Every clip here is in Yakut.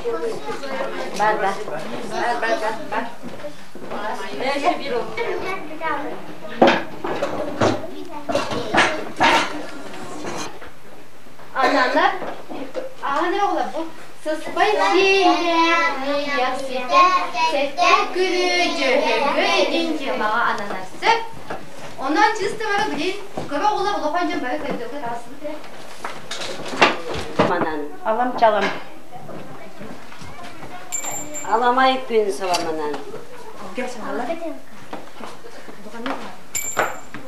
Бар, бар. Бар, бар, бар, бар. Ананар, аһан оҕолор бу сыспай сиэллээх ситэ сэттэ күрү дьөһөгөй диэн дьыалаҕа ананар сөп. Онон чисто бары билин кыра оҕолор улахан дьон бары көрдөргө таҕыстыбыт эрэ. Манан. Алам чалам. Аламай күн саламанан.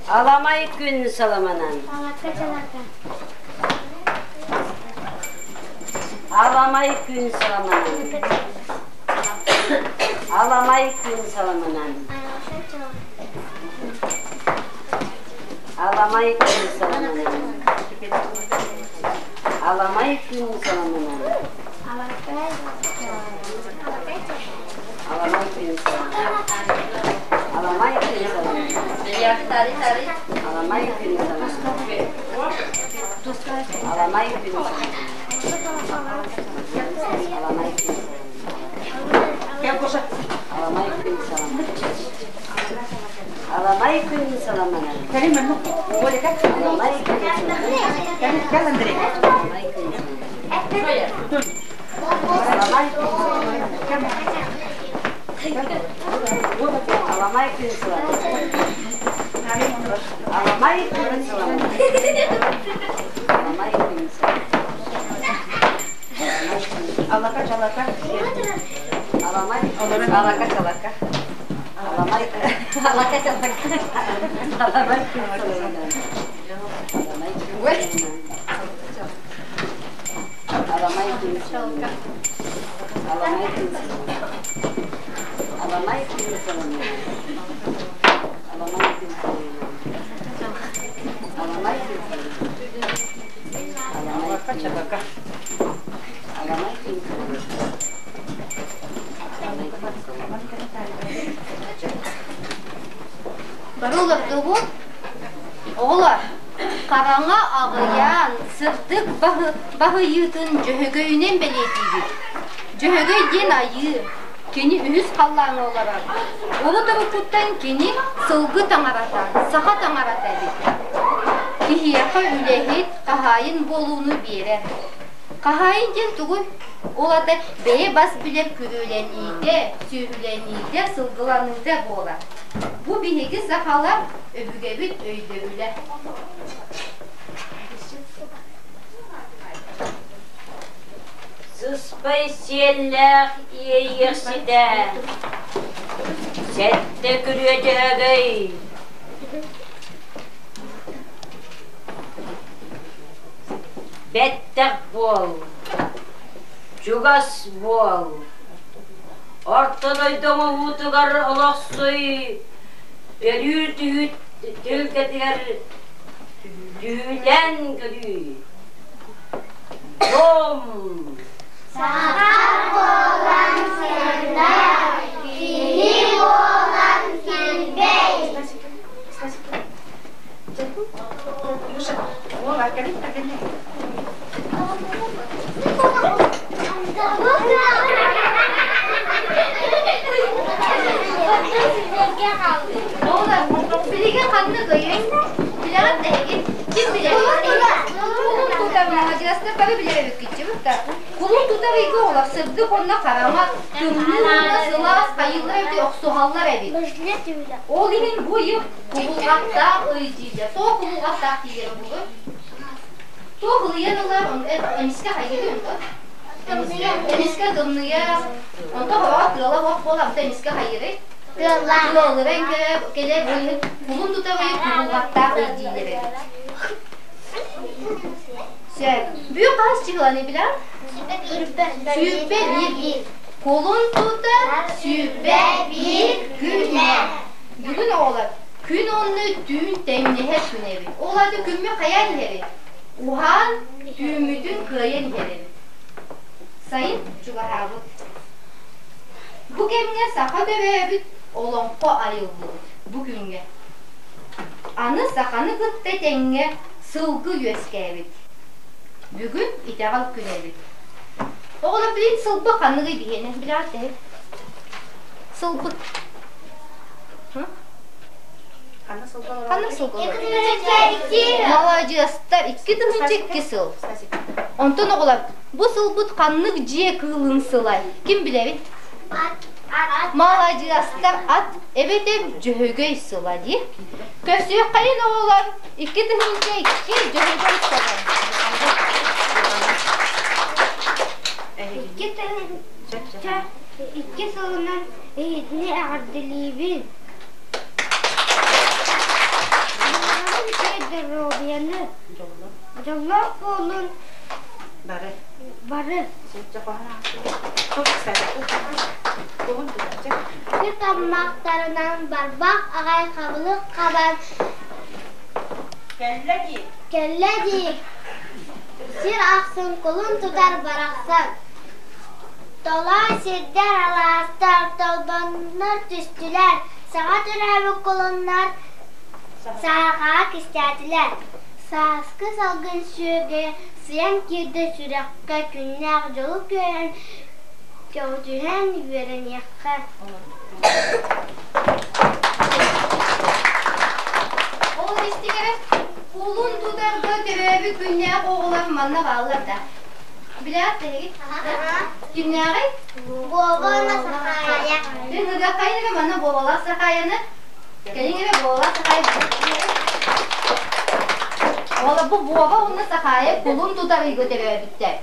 Аламай күн саламанан. Аламай күн саламанан. Аламай күн саламанан. Аламай күн саламанан. Аламай күн саламанан. Аламай күн саламанан. Аламай күн саламанан. Аламай күн саламанан. Аламай күн саламанан. Аламай күн Аламай күн саламанан. Аламай күн саламанан. Аламай күн Аламай күн Аламай Аламай күн Аламай күн Аламай күн Алака чалака. Аламай Алака чалака. Аламай Алака чалака. Аламай күн Аламай күн Аламай күн Аламай күн Аламай күн Аламай күн Аламай күн Алака чалака. Аламай күн Бары олордугу оҕолор хараҥа аҕыйаан сырдык баһыйыытын дьөһөгөйүнэн бэлиэтиибит. Дьөһөгөй диэн айыы, кини үһүс халлааҥҥа олорор. Урут уруккуттан кини сылгы таҥарата, саха таҥарата эбит. Киһиэхэ үлэһит, хаһаайын буолууну биэрэр. Хаһаайын диэн тугуй? Ол ата бэйэ бас билэр күрүөлэниитэ, сүөһүлэниитэ, сылгыланыыта буолар. Бу биһиги сахалар өбүгэбит өйдөбүлэ. Сыспай сиэллээх иэйиэхситэ, сэттэ күрүө дьөһөгөй Бэттэх буол, чугас буол, Орто дойду оҥоһуутугар олохсуй, өрүүр түһүү түһүлгэтигэр дьүүлэн көрүү. Дом! Саха буолан сырдаа, киһи буолан килбэй. Билигин ханнык ыйый? Билэҕит эһиги? Ким билэр? Кулун тутар маладьыастар бары билэр эбиккит да. Кулун тутар ыйга олор сырдык уонна хараҥа, тымныы уонна сылаас хайыылар эбит охсуһаллар эбит. Ол иһин бу ыйы кубулҕаттаах ый дииллэр. Тоҕо кубулҕаттаах дииллэр бугун? Туох ылыйан ылар, эмискэ хайыыр онтон? Эмискэ тымныйар, онтон хороҕо тыала суох буолар, онтон эмискэ хайыырый? Тыаллыран кэлэр бу иһин кулун тутар ыйы кубулҕаттаах ый дииллэр эбит. Сөп. Бүк хаһыс чыһыланы билэҕин? 21. Кулун тутар 21 күнэ. Бүгүн оҕолор күн онно түүн тэҥнэһэр күнэ эбит. Ол аата күммүт хайаан иһэбит? Уһаан түүммүтүн кыайан иһэбит. Сайын чугаһаабыт. Бу кэмҥэ саха төрөөбүт олоҥхо айыллыбыт бу күҥҥэ. Аны саханы кытта тэҥҥэ сылгы үөскээбит. Бүгүн итэҕэл күнэ эбит. Оҕолор билин сылбы ханныгый биһиэнэ билэҕит тэһи. Сылбыт. Ханнык сылга Маладьыастар, 2002 сыл. Онтон оҕолор, бу сылбыт ханнык дьиэ кыылын сылай? Ким билэбит? Маладьыастар, ат эбэтэр дьөһөгөй сыла дии. Көрсүөххэйин оҕолор, 2002 дьөһөгөй сыла. 2002 сылынан эһигини эҕэрдэлиибин. Баҕарабын үчүгэй доруобуйаны, дьоллоох буолун Бары. Бары. Сир таммахтарынан барбах аҕай хабылык хабан Кэллэ дии. Кэллэ дии. Сир ахсын кулун тутар барахсан. Толоон сирдэр, алаастар, толбоннор түстүлэр, саҥа төрөөбүт кулуннар саахаҕа кистээтилэр. Сааскы салгын сүөгэ сыйан киирдэ сүрэххэ күннээх дьолу күөйэн көҕүтүһэн үөрэниэххэ. Ол истигэр кулун тутарга төрөөбүт күннээх оҕолор манна бааллар да. Билэҕит эһиги? Кимнээҕий? Буобана Сахаайа. Дьэ ыгаххайын эрэ манна Буобалаах Сахаайаны. Кэлиҥ эрэ Буобалаах Сахаайа. Ола бу Буоба уонна Сахаайа кулун тутар ыйга төрөөбүттэр.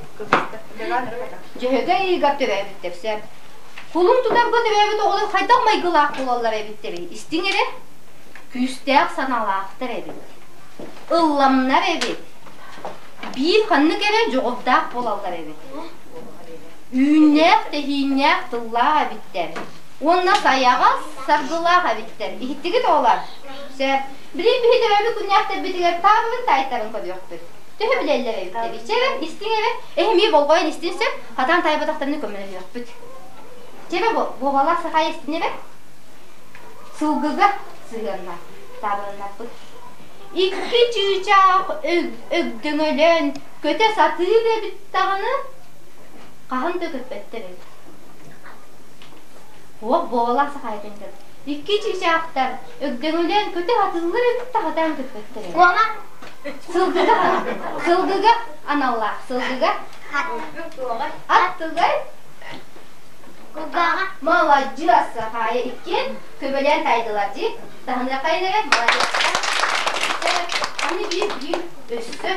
Дьөһөгөй ыйыгар төрөөбүттэр сөп. Кулун тутарга төрөөбүт оҕолор хайдах майгылаах буолаллар эбиттэрий? Истиҥ эрэ. Күүстээх санаалаахтар эбит. Ылламнар эбит. Биир ханнык эрэ дьоҕурдаах буолаллар эбит. Үүннээх-тэһииннээх тыллаах эбиттэр. Уонна сайаҕас, саргылаах эбиттэр. Иһиттигит оҕолор? Сөп. Билигин биһи төрөөбүт күннээхтэрбитигэр таабырын таайтаран көрүөхпүт. Төһө билэллэр эбиттэр? Чэ эбэ, истиҥ эбэ. Эһимии болҕойон истин сөп. Хатаан таайбатахтарына көмөлөһүөхпүт. Чэ эбэ, буобалаах сахаайа истин эбэ. Сылгыга сыһыаннаах таабырыннарбыт. Икки чыычаах өгдөҥөлөөн көтө сатыыр эбит даҕаны, хаһан да көппөттөр эбит. Туох буолалаах сахаайатын көр. Икки чыычаахтар өгдөҥөлөөн көтө сатыыллар эбит да хатаан көппөттөр эбит. Сылгыга сылгыга аналлаах сылгыга аттыгар Маладьыас Сахаайа иккиэн көбөлөөн таайдылар дии. Таһыныаххайын эрэ, маладьыастар. Аны биир биир өссө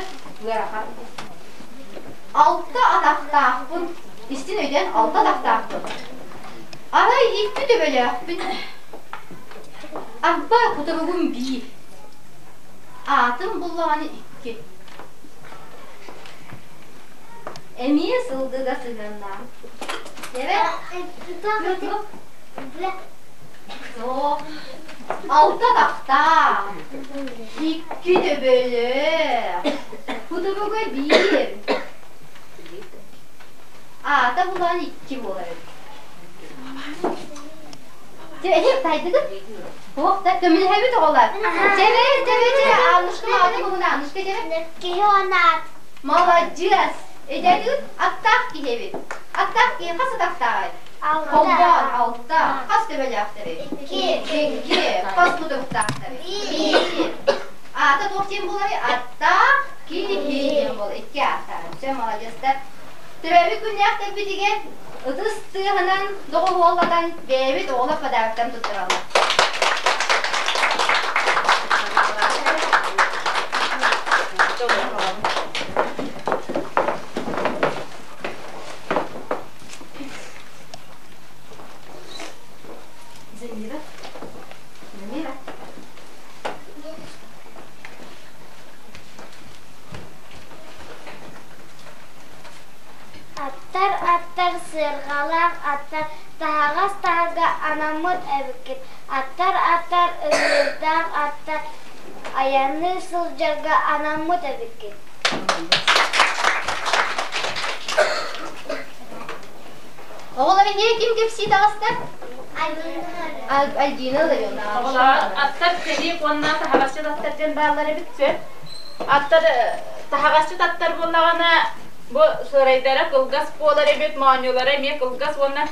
ыарахан. Алта атахтаахпын, истин өйдөөн алта атахтаахпын. Арай икки төбөлөөхпүн. Арба кутуругум биир. Аатым буллаҕаны икки. Эмиэ сылгыга сыһыаннаах. Суох. Алта атахтаах, икки төбөлөөх, кутуруга биир. Аата булан икки буолар эбит. Дьэ, эһиги тайдыгыт? Туох да көмөлөһөбүт оҕолор. Дьэбэ, дьэбэ, дьэ, Аннушка маҕаны муһуна, Аннушка дьэбэ. Киһи уонна ат. Маладьыас! Эдэргит аттаах киһи эбит. Аттаах киһи хас атахтааҕый? Холбоон алта. Хас төбөлөөхтөрүй? Икки. Икки. Хас кутуруктаахтарый? Биир. Аата туох диэн буоларый? Аттаах киһи диэн буолар. Икки ааттаах. Все, молодецтар. Төрөөбүт күннээхтэрбитигэр ытыс тыаһынан доҕуһуоллатан бэйэбит оҕолор подароктан туттараллар. Замира. Замира. Аттар, аттар, сыарҕалаах аттар, таһаҕас таһарга анаммыт эбиккит. Аттар, аттар, ыҥыырдаах аттар, айанныы сылдьарга анаммыт эбиккит. Оҕолор эмиэ ким кэпсии таҕыста? Альбина Ларионова. Оҕолор аттар сэлиик уонна таһаҕасчыт аттар диэн бааллар эбит сөп. Аттар таһаҕасчыт аттар буоллаҕына. Бу сырайдара кылгас буолар эбит, моонньулара эмиэ кылгас уонна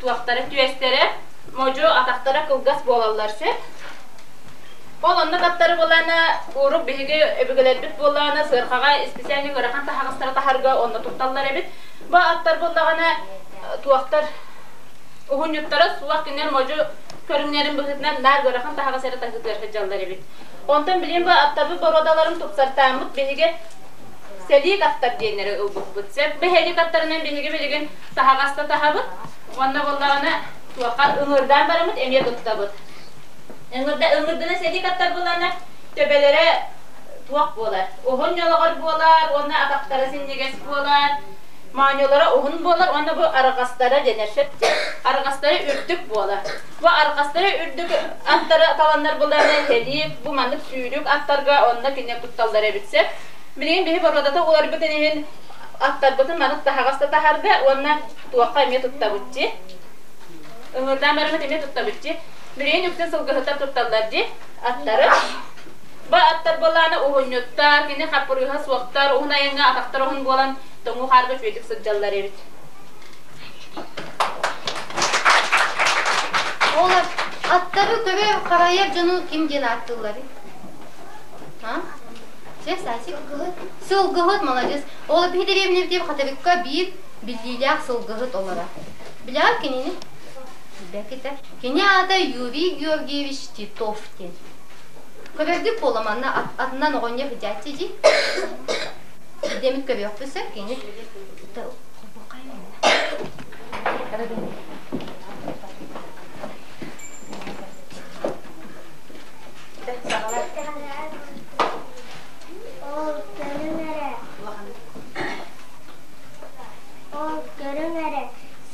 туохтара түөстэрэ, модьу атахтара кылгас буолаллар сөп. Ол оннук аттары булана урук биһиги өбүгэлэрбит буоллаҕына сыархаҕа исписээлник ыарахан таһаҕастары таһарга онно тутталлар эбит. Бу аттар буоллаҕына туохтар уһунньуттара суох кинилэр модьу көрүҥнэрин быһыытынан наар ыарахан таһаҕас эрэ таһыытыгар сылдьаллар эбит. Онтон билигин бу аттарбыт боруодаларын тупсартааммыт биһиги сэлиик аттар диэннэри ылбыппыт. Сөп бу сэлиик аттарынан биһиги билигин таһаҕаста таһабыт уонна буоллаҕына туохха ыҥырдаан бараммыт эмиэ туттабыт. Ыҥырда ыҥырдана сэлиик аттар булана төбөлөрө туох буолар? Уһун ньолоҕор буолар уонна атахтара синньигэс буолар. Моонньулара уһун буолар уонна бу арҕастара дэнэр сөп арҕастара үрдүк буолар. Бу арҕастара үрдүк аттары таланнар буланы сэлиик, бу маннык сүүрүк аттарга онно кинилэр тутталлар эбит сөп. Билигин биһи боруодата уларбытын иһин аттарбытын маннык таһаҕас да таһарга уонна туохха эмиэ туттабытчи. Ыҥырдаан бараммыт эмиэ туттабытчи. Билигин үксүн сылгыһыттар тутталлар дии аттары. Бу аттар буоллаҕына уһунньуттар, кини хаппырыыһа суохтар, уһун айаҥҥа атахтар уһун буолан тоҥуу хаарга үчүгэйдик сылдьаллар эбит. Ол аттары көрөр харайар дьону ким диэн ааттыылларый? А? Чэ, Сасик? Сылгыһыт, молодец. Ол биһи дэриэбинэбитигэр Хатырыкка биир биллиилээх сылгыһыт олорор. Билэҕит кинини? Билбэккит Кини аата Юрий Георгиевич Титов диэн. Көрөргүт буола манна атынан оҕонньор сидяччы дии. Дэмит көрүөхпүт сөп кини. Ол көрүҥ эрэ, ол көрүҥ эрэ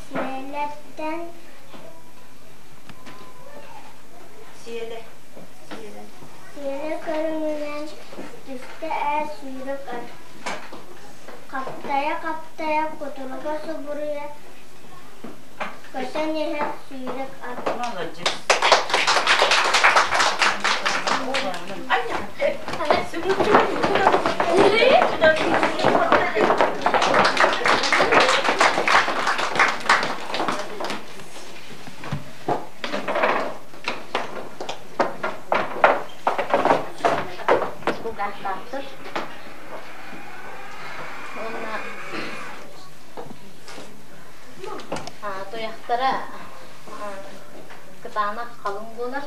сиэлэттэн Сиэлэ. Сиэлэ көрүҥүнэн түстэ ээ сүүрүк ат. Хаптайа-хаптайа кутуруга субуруйа көтөн иһэр сүүрүк ат. Молодец. Кулгаахтаахтар уонна туйахтара кытаанах халыҥ буолар.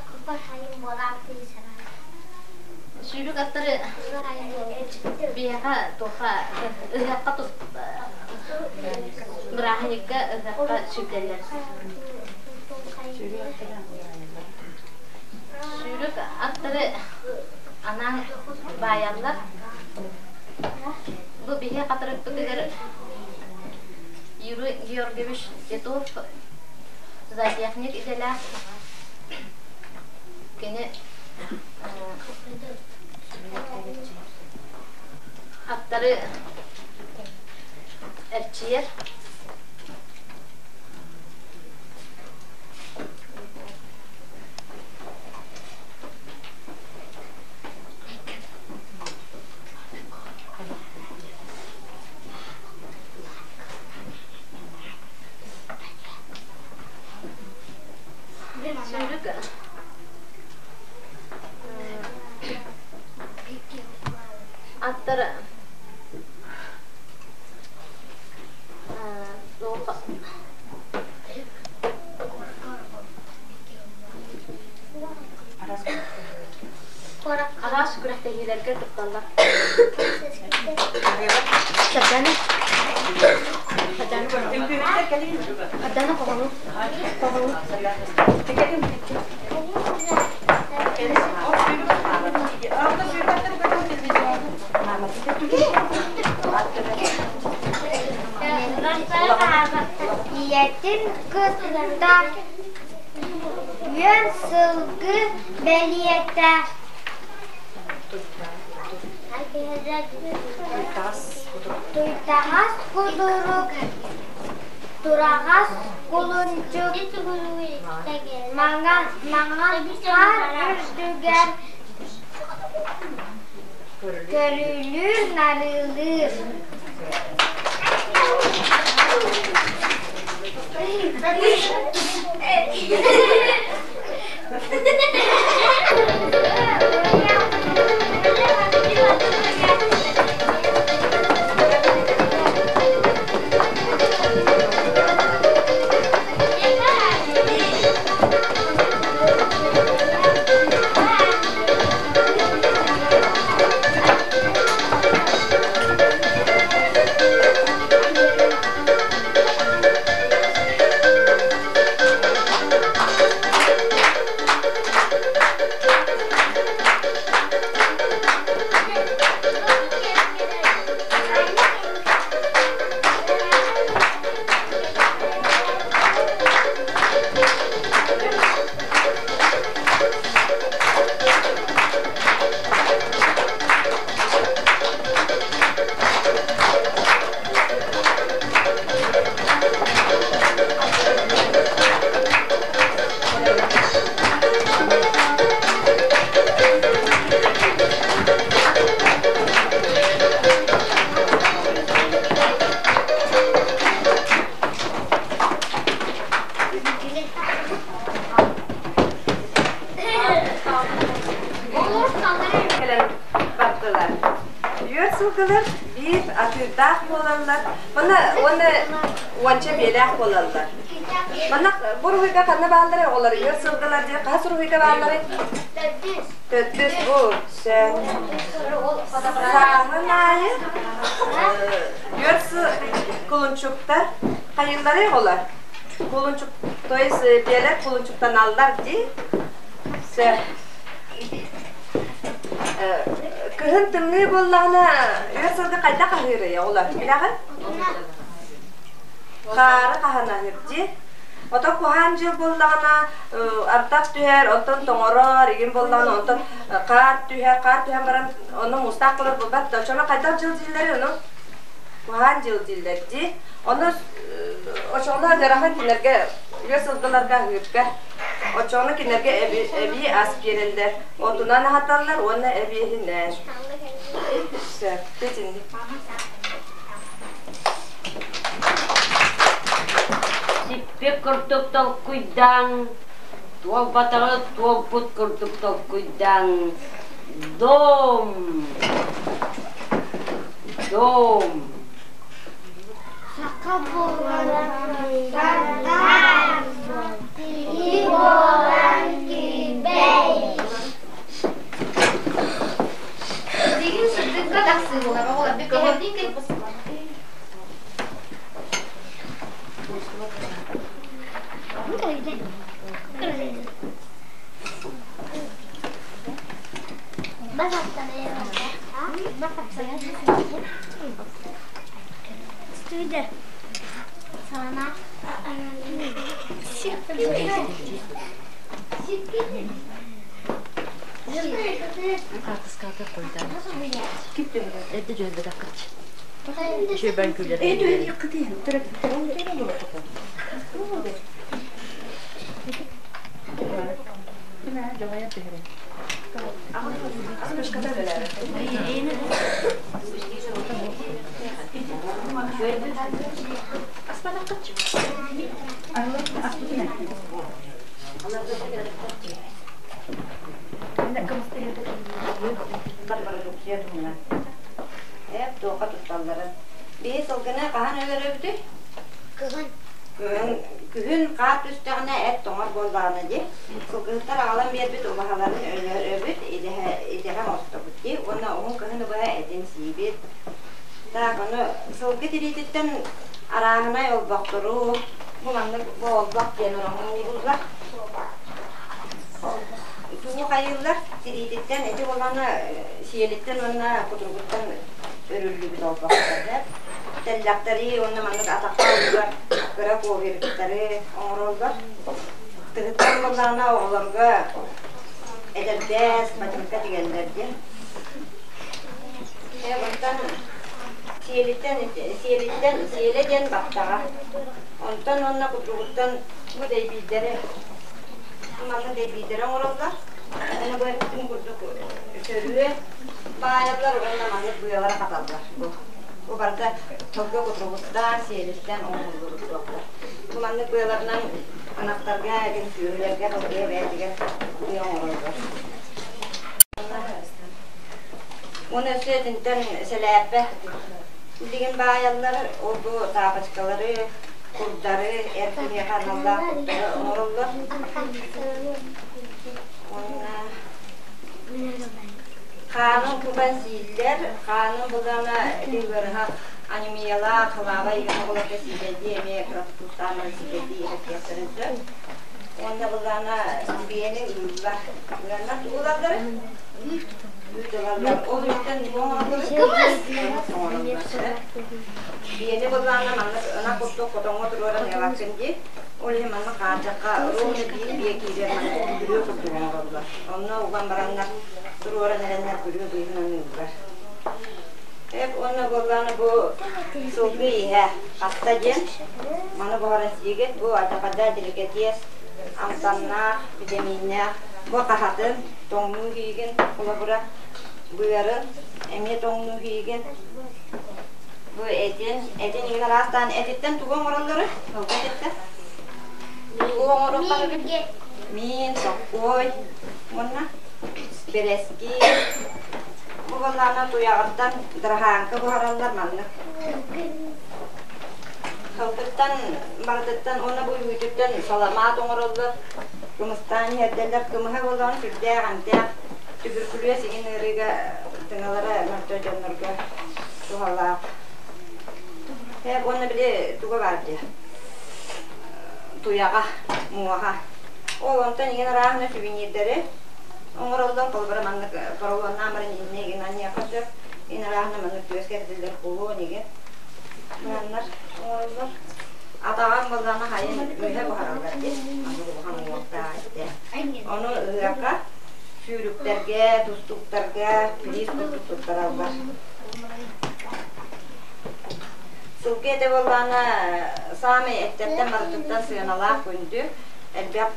Сүүрүк аттары биһиэхэ туохха ыһыахха бырааһынньыкка ыһыахха сүүрдэллэр. Сүүрүк аттары анаан баайаллар. Бу биһи хатырыкпытыгар Юрий Георгиевич Титов зоотехник идэлээх. Кини аттары эрчийэр. Сүүрүк аттар Араас күрэхтэһиилэргэ кытталлар. Сардана. Сардана. Сардана хоһону. Хоһону. Ийэтин кытта үөн сылгы бэлиэтэ Туйтаҕас кудурук, тураҕас кулунчук, маҥан хаар үрдүгэр көрүлүүр-нарылыыр. Кэлэн бардылар. Үөр сылгылар биир атыырдаах буолаллар. Манна уонна уонча биэлээх буолаллар. Манна бу уруһуйга ханна баалларый оҕолор? Үөр сылгылар диэн хаһыс уруһуйга баалларый? Төрдүс бу сөп. Сааһын аайы үөр кулунчуктар хайыылларый оҕолор? Кулунчук, то есть биэлэр кулунчуктаналлар дии. Сөп. Кыһын тымныы буоллаҕына, үөр сылгы хайдах аһыырый оҕолор? Билэҕин? Хаары хаһан аһыыр дии. Ото куһаан дьыл буоллаҕына, ардах түһэр, оттон тоҥорор, игин буоллаҕына, онтон хаар түһэр, хаар түһэн баран, ону муустаах буолар буолбат да. Оччоҕуна хайдах дьыл дииллэрий ону? Куһаан дьыл дииллэр дии. Ону оччоҕуна ыарахан кинилэргэ үөр сылгыларга аһыырга. Оччоҕуна кинилэргэ эбии ас биэрэллэр, отунан аһаталлар уонна эбиэһинэн. Сөп, итинник. Сиппит курдук толкуйдаан, туолбатаҕы туолбут курдук толкуйдаан. Дом! Дом! Саха буолан сардаан, киһи буолан килбэй. Билигин сырдыкка тахсыы буолар оҕолор бүтэһэрдиин кэлбит Туохха тутталларын. Биһи сылгыны хаһан өлөрөбүтүй? Кыһын. Күһүн, күһүн хаар түстэҕинэ эт тоҥор буоллаҕына дии. Сылгыһыттар аҕалан биэрбит убаһаларын өлөрөбүт, идэһэ, идэһэ оҥостобут дии. Уонна уһун кыһын убаһа этин сиибит. Так, ону сылгы тириититтэн арааһынай олбохтору, бу маннык бу олбох диэн оҥоһуллар. Тугу хайыыллар? Тириититтэн ити буоллаҕына сиэлиттэн уонна кутуругуттан өрүллүбүт олбохтор. Тэллэхтэри уонна маннык атахха угар кыра ковриктары оҥороллор. Тыһыттан буоллаҕына оҕолорго эдэрдээс бачыҥка тигэллэр диэн. Онтон сиэлиттэн сиэлиттэн сиэлэ диэн баттаҕа. Онтон уонна кутуругуттан бу дэйбиирдэри манна дэйбиирдэри оҥороллор. Аны бу эппитим курдук сөрүө баайаллар уонна маннык быалара хаталлар бу. Бу барыта сылгы кутуругуттан, сиэлиттэн оҥоһуллубут туохтар. Бу маннык быаларынан ынахтарга, эбин сүөһүлэргэ, сылгы бэйэтигэр быа оҥороллор. Уонна өссө итинтэн сэлээппэ билигин баайаллар, ол бу таапачкалары, курдары, эр киһиэхэ аналлаах курдары оҥороллор. Уонна хаанын кутан сииллэр, хаанын булана ити ыарыһах анемиялаах, халааба игин оҕолорго сиидэйдии эмиэ кыратык туустаан баран сиидэйдии иһэрдиэхтэрин сөп. Уонна былаана биэни ыыллар. Ыаннар тугу ылаллар? Үүт ылаллар. Ол үүттэн тугу оҥороллор? Кымыс оҥороллор. Биэни былаана маннык ынах курдук хотоҥҥо туруоран ыалаккын дии. Ол иһин манна хаачахха ровно биир биэ киирэр маннык күрүө курдук оҥороллор. Онно уган бараннар туруоран эрэннэр күрүө быыһынан ыыллар. Эп уонна буоллаҕына бу сылгы иһэ хаста диэн маны буһаран сиигит бу алдьархайда деликатес амтаннаах, битэмииннээх бу хаһатын тоҥнуу иһиигин холобура быарын эмиэ тоҥнуу иһиигин бу этин этин игин араастаан этиттэн тугу оҥороллору сылгы этиттэн тугу оҥоруохтарын миин соккуой уонна бэрэски бу буоллаҕына туйаҕыттан дыраһааҥка буһараллар маннык Сылгыттан барытыттан уонна бу үүтүттэн саламаат оҥороллор, кымыстаан иһэрдэллэр. Кымыһа буоллаҕына сүрдээх эмтээх, түбүркүлүөс иҥин ыарыыга тыҥалара мөлтөх дьоннорго туһалаах. Ээ, уонна били туга баар дии, туйаҕа, муоһа. Ол онтон иҥин арааһына сувенирдэри оҥороллор. Холобура маннык поролоннаан баран иннэ игин анньыахха сөп. Ин арааһына маннык түөскэ кэтиллэр кулон игин. Маннар оҥороллор. Атаҕар буоллаҕына хайын мүһэ буһараллар дии. Аны улахан уҥуохтаах этэ. Ону ыһыахха сүүрүктэргэ, тустууктарга биир курдук туттараллар. Сылгы этэ буоллаҕына саамай эттэртэн барытыттан сыаналаах күндү. Элбэх,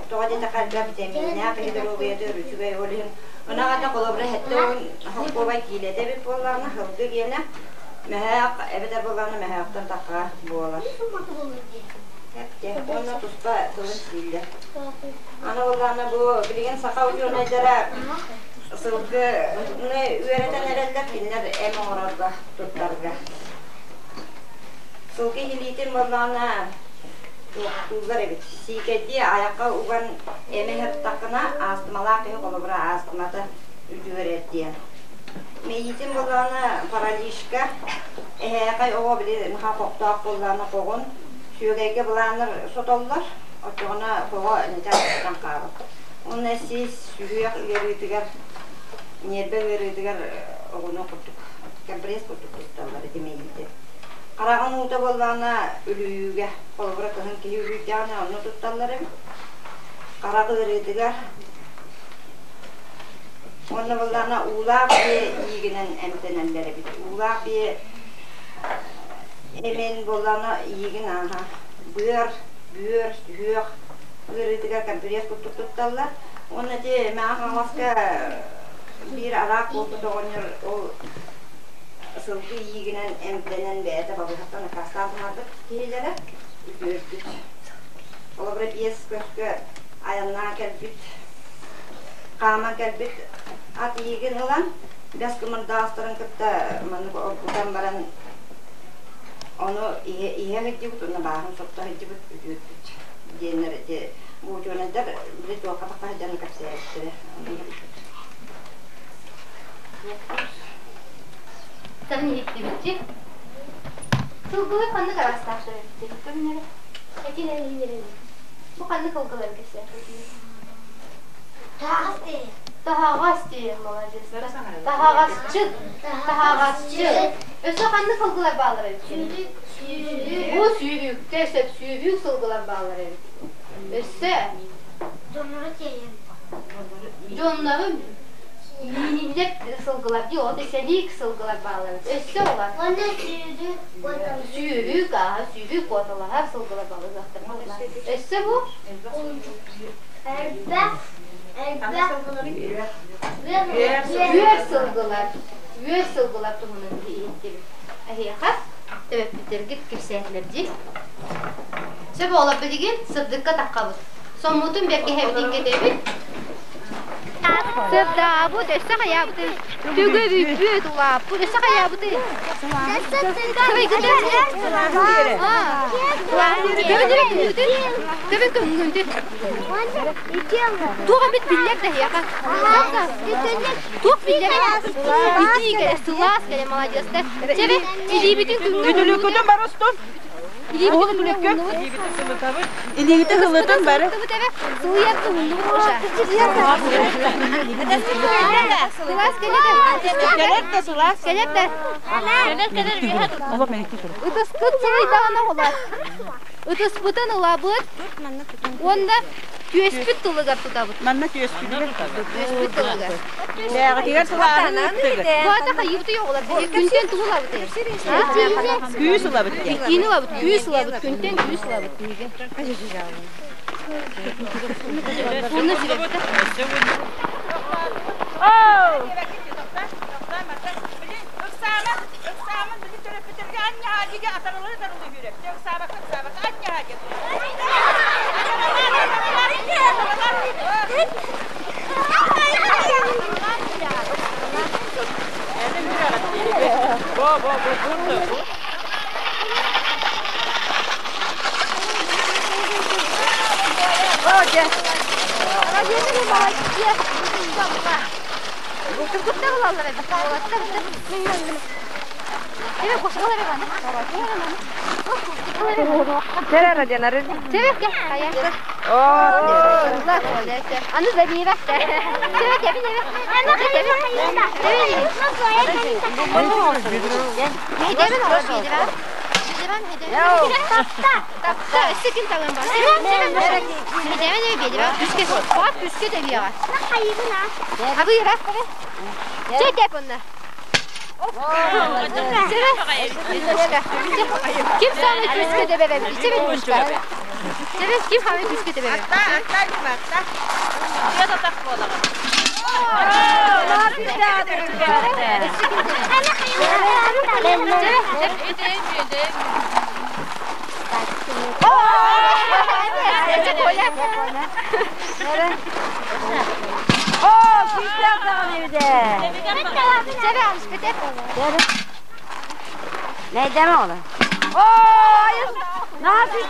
тоҕо диэтэххэ элбэх витаминнээх киһи доруобуйата үчүгэй ол иһин ынах этэ холобура 70 холкуобай киилэтэ эбит буоллаҕына сылгы гиэнэ Мөһөөх эбэтэр буоллаҕына мөһөөхтөн тахха буолар. Уонна туспа тылын сииллэр. Аны буоллаҕына бу билигин саха учуонайдара сылгыны үөрэтэн эрэллэр, кинилэр эм оҥорорго туттарга. Сылгы иһилиитин буоллаҕына туохтууллар эбит. Сиикэйдии айахха уган эми ыһыттаххына астмалаах киһи холобура астмата үтүөрэр диэн. Мэйиитин буоллаҕына параличка, эһээхэй оҕо били наһаа хохтоох буоллаҕына хоҕун сүөгэйгэ былааннар сотоллор, оччоҕуна хоҕо ньычаастан хаалар. Уонна сис, сүһүөх ыарыытыгар, ньиэрбэ ыарыытыгар оҕону курдук, компресс курдук тутталлар ити мэйиити. Хараҕын уута буоллаҕына үлүйүүгэ, холобура кыһын киһи үлүйдэҕинэ онно тутталлар эбит. Харах ыарыытыгар Уонна буоллаҕына уулаах биэ иигинэн эмтэнэллэр эбит. Уулаах биэ эмин буоллаҕына иигин ааһа быар, бүөр, сүһүөх ыарыытыгар компресс курдук тутталлар. Уонна ити Мэҥэ Хаҥаласка биир араак буолбут оҕонньор ол сылгы иигинэн эмтэнэн бэйэтэ балыыһаттан аккаастаан таһаарбыт киһилэрэ үтүөрбүт. Холобура биэс көскө айаннаан кэлбит хааман кэлбит ат иигин ылан, бэс кымырдаҕастарын кытта маннык оргутан баран ону иһэ иһэ сылдьыбыт уонна бааһын сотто сылдьыбыт үтүөрбүт диэннэр ити бу учуонайдар били туохха тахха сылдьан кэпсээбиттэрэ. Тан иһиттибитчи. Сылгылар ханнык араастаах эбиттэр? Көрүнэрэ. Бу ханнык ылгылар кэпсээхпитий? Таһаҕас диэн молодец. Таһаҕасчыт. Таһаҕасчыт. Өссө ханнык сылгылар бааллар эбит? Сүүрүк. Бу сүүрүктэр сөп сүүрүк сылгылар бааллар эбит. Өссө дьоннору мииниллэр сылгылар дии, ол сэлиик сылгылар бааллар эбит. Өссө улар. Сүүрүк, ааһа сүүрүк куоталаһар сылгылар балыгахтар. Өссө бу Үөр сылгылар, үөр сылгылар туһунан иһиттибит. Эһиэхэ төрөппүттэргит кэпсээтилэр дии. Сөп оҕолор билигин сырдыкка таххабыт. Соммутун бэргэһэбитин кэтэбит. Сырдаабыт, өссө хайаабытый? Түгүрүйбүт, улааппыт, өссө хайаабытый? Төбө көҥүлдү. Туох эбит биллэр да эһиэхэ. Туох биллэр? Итии кэлэ, сылаас кэлэ, маладьыастар. Чэбэ, илиибитин күҥҥэ Үтүлүккүтүн бары устун. Илиибитин Үтүлүккү. Илиигитин сылытын бары. Сылыйар туһуннубут уша. Сылаас кэлэ Кэлэр да сылаас. Кэлэр да. Кэлэр кэлэр үөһэ тут. Олох мэнэктик турар. Ытыскыт сылыйдаҕына олар. Ытыспытын ылабыт уонна түөспүт тылыгар тутабыт. Манна түөспүтүгэр Түөспүт тылыгар. Бээҕитигэр сылааһын ыыттыгыт. Баата хайыыбыты оҕолор күнтэн тугу ылабыт? Күүс ылабыт диэн. Итиини ылабыт, күүс ылабыт, күнтэн күүс ылабыт биһиги. Уонна сүрэхтэ. Бо бо бо бурду. Аны Замира. Ким самый күскө дебебе? Ким самый күскө дебебе? Ne deme oğlum? Ne yapıyorsun?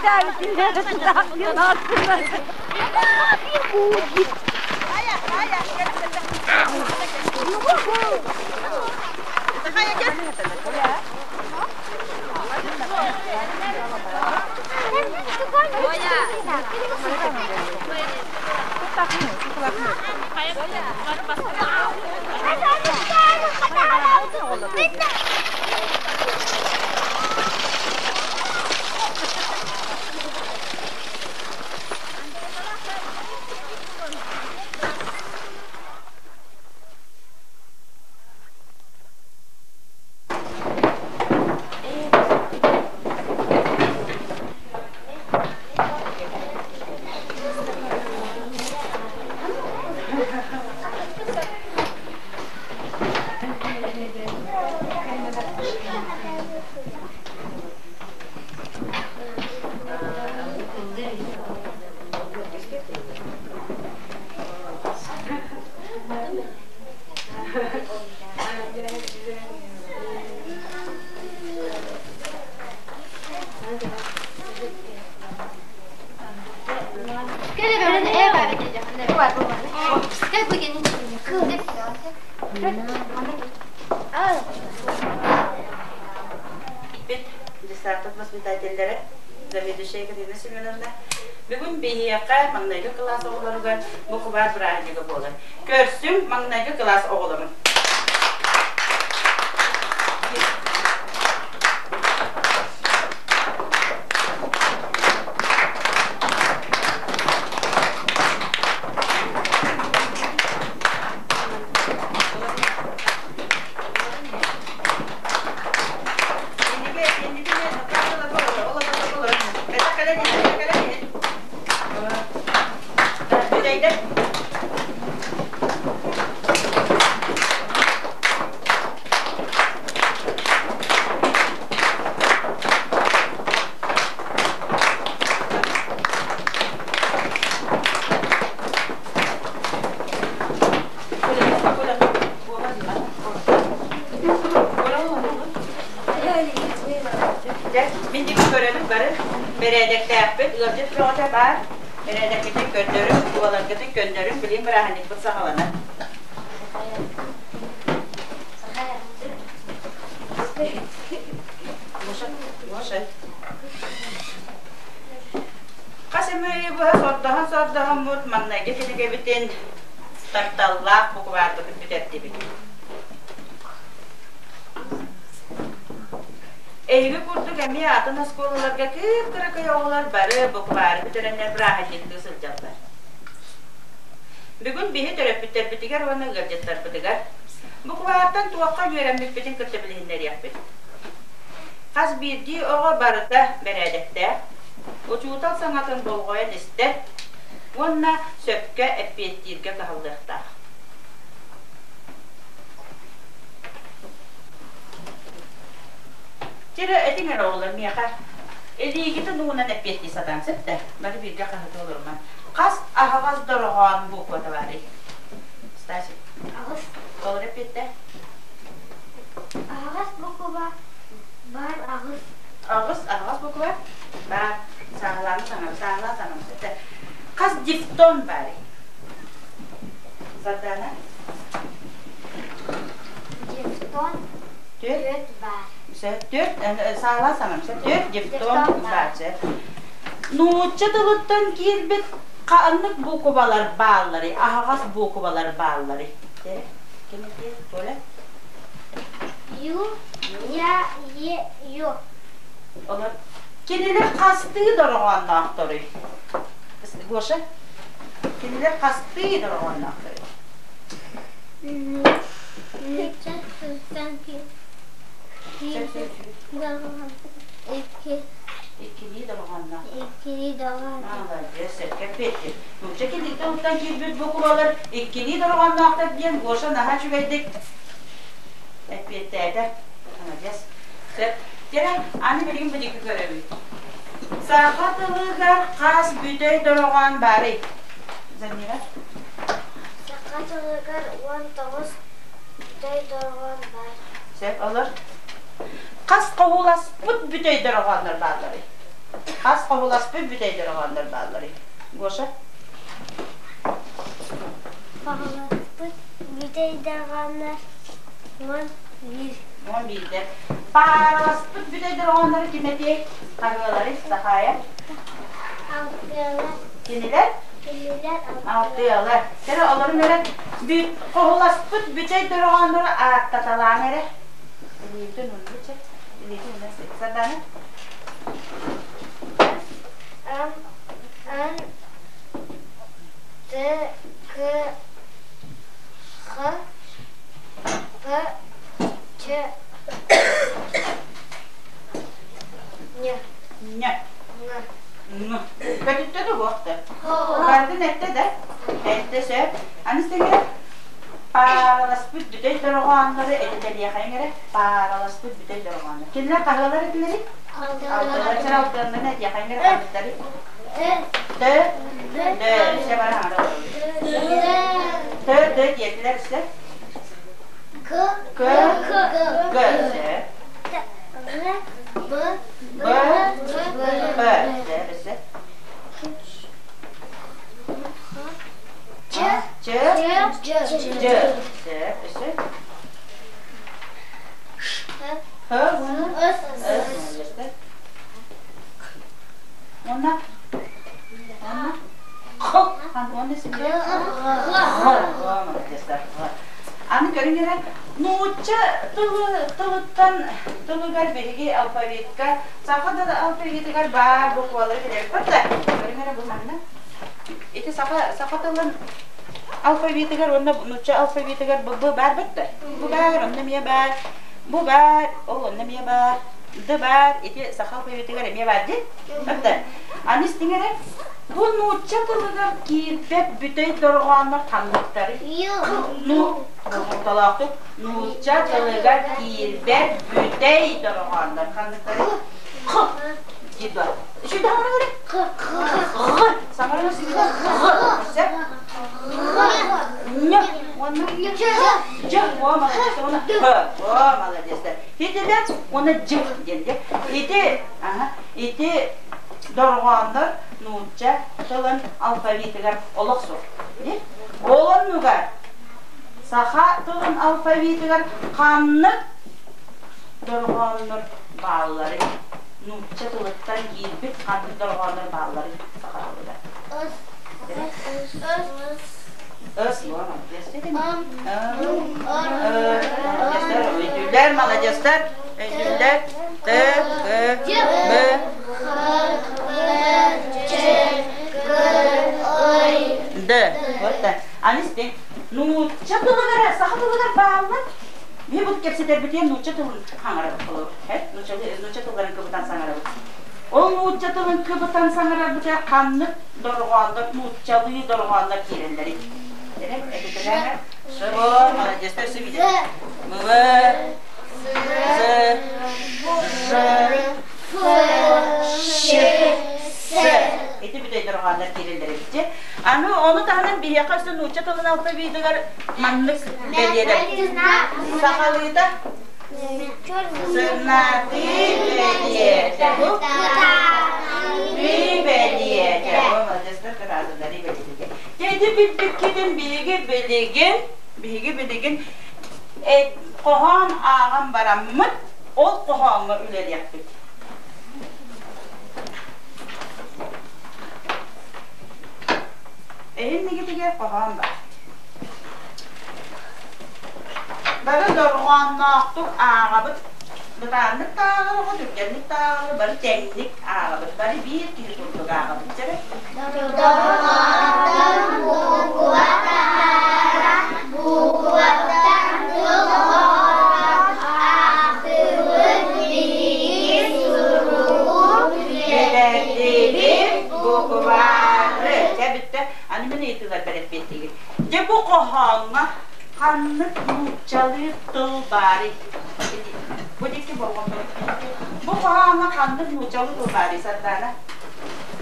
Бит десантов воспитателлere заведующая Екатерина Семеновна бүгүн биһиэхэ маҥнайгы кылаас оҕолоругар букубаар бырааһынньыга буолар. Көрсүм маҥнайгы кылаас оҕолорун. Бэрээдэктээхпит, ыалдьыт бөҕөтө баар. Бэрээдэккитин көрдөрүҥ, кубаларгытын көннөрүҥ, билигин бырааһынньыкпыт саҕаланар. Гоша, Гоша. Хас эмэ ыйы быһа сордоһон-сордоһоммут маҥнайгы кинигэбитин тапталлаах букубаарбытын бүтэрдибит. Эһиги курдук эмиэ атын оскуолаларга кып-кыракый оҕолор бары букубаары бүтэрэннэр бырааһынньыктыы сылдьаллар. Бүгүн биһи төрөппүттэрбитигэр уонна ыалдьыттарбытыгар букубаартан туохха үөрэммиппитин кытта билиһиннэриэхпит. Хас биирдии оҕо барыта бэрээдэктээх, учуутал саҥатын болҕойон истэр уонна сөпкө эппиэттииргэ кыһаллыахтаах. Чэрэ этиҥ эрэ оҕолор миэхэ илиигитин уунан эппиэттии сатаан сөп да бары бииргэ хаһыта олоруман. Хас аһаҕас дорҕоон буквата баарый? Стасик. Аҕыс. Толору эппиэттэ. Аһаҕас буква баар аҕыс. Аҕыс аһаҕас буква баар. Сааһылааны саҥара, сааһылаа саҥара сөп да. Хас дифтон баарый? Сардаана? Дифтон Түөрт. түөрт баар. Түөрт, саала саҥам, түөрт дифтон баар. Нуучча тылыттан киирбит ханнык буукубалар баалларый? Аһаҕас буукубалар баалларый? Ким этиэ? Толя? Ю, я, е, ё. Олор кинилэр хастыы дорҕоонноохторуй? Гоша? Кинилэр хастыы дорҕоонноохторуй? Нуучча тылыттан киирбит дорҕоон икки. Иккилии дорҕоонноох. Иккилии дорҕоонноох. Молодец, сөпкө эппиэттир. Нуучча тылыттан киирбит буквалар иккилии дорҕоонноохтор диэн Гоша наһаа үчүгэйдик эппиэттээтэ. Молодец. Сөп. Дьэ, аны билигин бу диэки көрөбүт. Саха тылыгар хас бүтэй дорҕоон баарый? Замира? Саха тылыгар 19 бүтэй дорҕоон баар. Сөп, олор. Хас хоһуласпыт бүтэй дорҕооннор баалларый? Хас хоһуласпыт бүтэй дорҕооннор баалларый? Гоша? Хоһуласпыт бүтэй дорҕооннор 11. 11-дэр. Паараласпыт бүтэй дорҕооннору ким этиэй? Хаһыалары, Сахаайа? Алтыалар. Кинилэр? Кинилэр алтыалар. Кэрэ олорун эрэ бүт хоһуласпыт бүтэй дорҕооннору ааттаталаан эрэ. Илиитин унну чэ. Илиитин унна Сардаана. М, Н, Т, К, Х, П, Ч, Н. Н. Н. Көтүттэ да буохта. Бардын этте да. Этте сөп. Аны сиҥэ паараласпыт бүтэй дорҕооннору этитэлиэхэйиҥ эрэ. Паараласпыт бүтэй дорҕооннор. Кинилэр хаһыалар этилэри? Алтылар. Сэр алтыаннарын этиэхэйиҥ эрэ ханныктары? Тө. Дө. Сэ бара хаҥара Тө. Дө диэтилэр сэ. К. К. Г. Сэ. Г. Б. Б. Б. Сэ. Ч. Ч. Ж. Ж. Сэ. Өссө. Х. С. С. Уонна Уонна Х. Уонна сибилэ. Х. Молодецтар. Аны көрүҥ эрэ, нуучча тылы тылыттан тылыгар биһиги алфавитка, саха да алфавитыгар баар буквалары билэбит да. Көрүҥ эрэ бу манна. Ити саха саха тылын алфавитыгар уонна нуучча алфавитыгар бу б баар бытта. Бу баар, онно эмиэ баар. Бу баар, ол онно эмиэ баар. Д баар, ити саха алфавитыгар эмиэ баар дии. Бытта. Аны истиҥ эрэ, бу нуучча тылыгар киирбэт бүтэй дорҕооннор ханныктарый? Ну, болҕомтолоохтук нуучча тылыгар киирбэт бүтэй дорҕооннор ханныктарый? Х. Диба. Үчүгэй саҥаран эрэ. Х. Ҕ. Саҥаран Ҕ. Сөп. Н. Уонна Дж. О, молодец. Уонна Х. О, молодец. Итилэр уонна Дж диэн. Ити, ага, ити дорҕоон. нуучча тылын алфавитыгар олох суох. Ол оннугар саха тылын алфавитыгар ханнык дорҕооннор баалларый? Нуучча тылыттан киирбит ханнык дорҕооннор баалларый саха тылыгар? Ыс, Өйдүүллэр, маладьыастар, өйдүүллэр. Т, К, Б. Д. Вот так. Аны истиҥ. Нуучча тылыгар, саха тылыгар бааллар. Биһи бу кэпсэтэрбитигэр нуучча тылын хаҥарабыт холобур. Нуучча тылларын кыбытан саҥарабыт. Ол нуучча тылын кыбытан саҥарарбытыгар ханнык дорҕооннор нууччалыы дорҕооннор киирэллэрий? Ш, молодец, өссө видит. В, З, Ж, Щ, С. Ити бүтэй дорҕооннор киирэллэр эбит. Аны ону таһынан биһиэхэ өссө нуучча тылын алфавитыгар маннык бэлиэлэр. Сахалыыта Сырнатыы бэлиэтэ. Бэлиэтэ. Молодецтар кыраазыдары бэлиэтэ. Дьэ билбиккитин биһиги билигин, биһиги билигин хоһоон ааҕан бараммыт, ол хоһооҥҥо үлэлиэхпит. Эһин хоһоон бар. Бары дорҕоонноохтук ааҕабыт. Бытааннык да ааҕабыт, түргэнник да ааҕабыт, бары тэҥник ааҕабыт, бары биир киһи курдук ааҕабыт. Чэ Дорҕооттон буква таһаара, букваттан тыл оҥорон аахтыбыт биһиги суругу Үөрэттибит буквары. Чэ бүттэ. Аны мин ыйытыыларбар эппиэттиигин. Дьэ бу хоһооҥҥо ханнык нууччалыы тыл баарый? Бу диэки болҕомтону Бу хоһооҥҥо ханнык нууччалыы тыл баарый, Сардаана?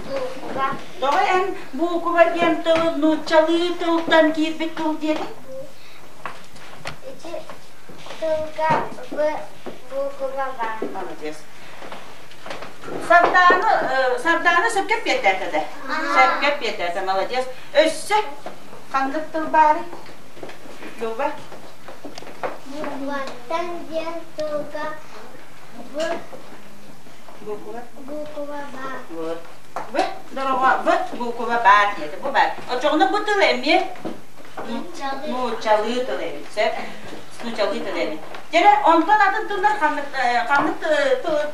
Буукуба. Тоҕо эн буукуба диэн тылы нууччалыы тылтан киирбит тыл диэтиҥ? Ити тылга В буукуба баар. Молодец. Сардаана, Сардаана сөпкө эппиэттээтэ да? Сөпкө эппиэттээтэ, молодец. Өссө ханнык тыл баарый? Люба? Букваттан диэн тылга В Буква? Буква баар. Вот. В, дорога, В буква баар диэтэ. Бу баар. Оччоҕуна бу тыл эмиэ нууччалыы тыл эбит. Сөп. Нууччалыы тыл эбит. Дьэ, онтон атын тыллар ханнык ханнык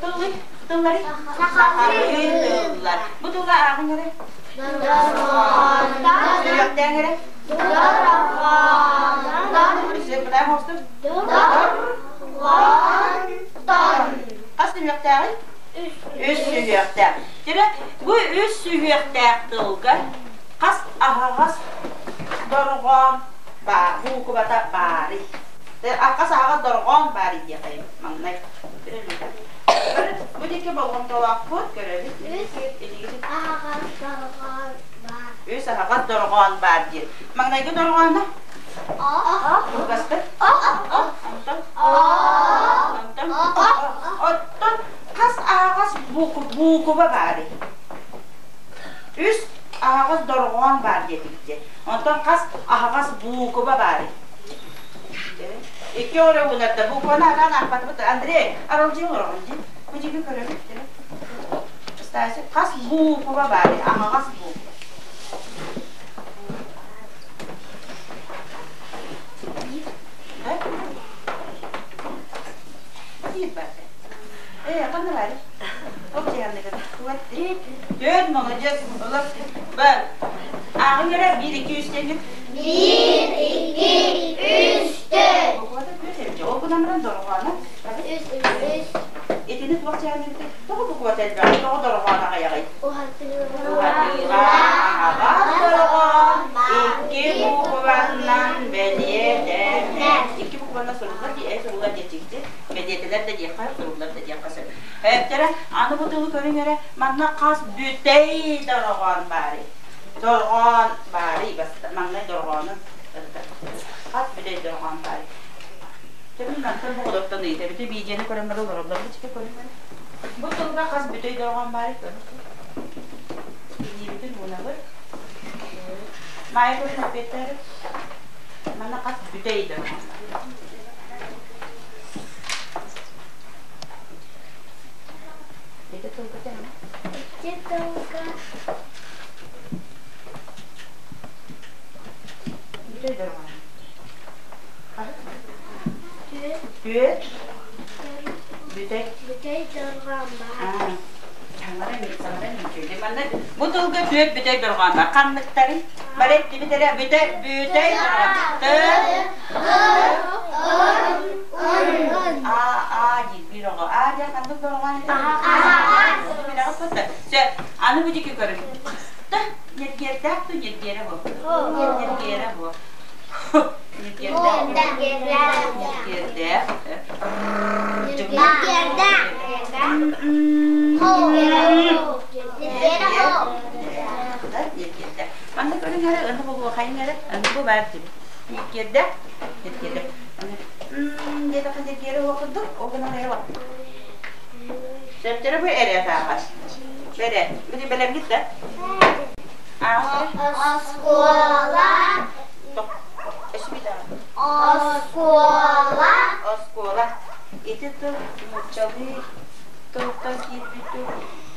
тыллый? Тыллары? Сахалыы тыллар. Бу тылла ааҕыҥ эрэ. Сүрүөхтээн эрэ. Хас сүһүөхтээҕий? Үс сүһүөхтээх. Дьэ, бу үс сүһүөхтээх тылга хас аһаҕас дорҕоон баар, буукубата баарый? Хас аһаҕас дорҕоон баарый диэхэй маҥнай. Бу диэки болҕомтолоохпут, көрөбүт. Аһаҕас дорҕоон баар. Үс аһаҕас дорҕоон баар диир. Маҥнайгы дорҕооно? Кылгастык. Онтон? Онтон? Оттон хас аһаҕас буукуба баарый? Үс аһаҕас дорҕоон баар диэтибит дии. Онтон хас аһаҕас буукуба баарый? Икки орой уунарда букваны анаан аахпатыбыт. Андрей, аралдьыйа олороҕун дии. Бу дьиҥи көрөбүт. Стасик, хас буукуба баарый? Аһаҕас буукуба. Биир бар. Ээ, ханна баарый? Ол дьиһанныгын. Түөрт, молодец. Олор бар. Ааҕыҥ эрэ, биир, икки, үс диэҥҥит. Биир, икки, үс, төрт. Буквата түөрт эбит. Ол гынан баран дорҕооно. Үс, үс. Итини туох дьиһанныгыт? Тоҕо буквата элбэҕий? Тоҕо дорҕоон аҕыйаҕый? Уһатыыга. Аҕас дорҕоон икки букваннан бэлиэтэнэр. Икки букваннан суруллар дии, суруллар диэччигити. Бэлиэтэлэр да диэххэ, суруллар да диэххэ сөп. Эптэрэ, аны бу тылы көрүҥ эрэ, манна хас бүтэй дорҕоон баарый? Дорҕоон баарый, маҥнай дорҕоону ырытар. Хас бүтэй дорҕоон баарый? Төбүн мантан бу олортон ыйытабыт, видеоны көрөн баран олороллор, бу чики көрүҥ эрэ. Бу тылга хас бүтэй дорҕоон баарый? Маайа көрүн эппиэттээри. Манна хас бүтэй дорҕоон. Ити тылга тэҥэ. Ити тылга Бүтэй дорҕоон. Түөрт. Бүтэй. Бүтэй дорҕоон баар. Манна бу тылга түөрт бүтэй дорҕоон бар. Ханныктарый? Бары эттибит эрэ бүтэй бүтэй дорҕоон. Т А А диир биир оҕо. А диэн ханнык дорҕоон этэ? Сөп. Аны бу диэки көрүҥ. Т ньиргиэрдээх ту ньиргиэрэ бу. Ньиргиэрэ бу. Ньиргиэрдээх. Манна көрүҥ эрэ, аны булуохайыҥ эрэ, аны бу баар дии. Ньиргиэрдээх, ньиргиэрдээх. Диэтэххэ ньиргиэрэ уо курдук, ол гынан эрэ Сөптөрө бу эрэ таахас. Бэрэ, били бэлэмгит да? Оскуола. Оскуола. Оскуола. Ити тыл нууччалыы тылтан киирбит тыл.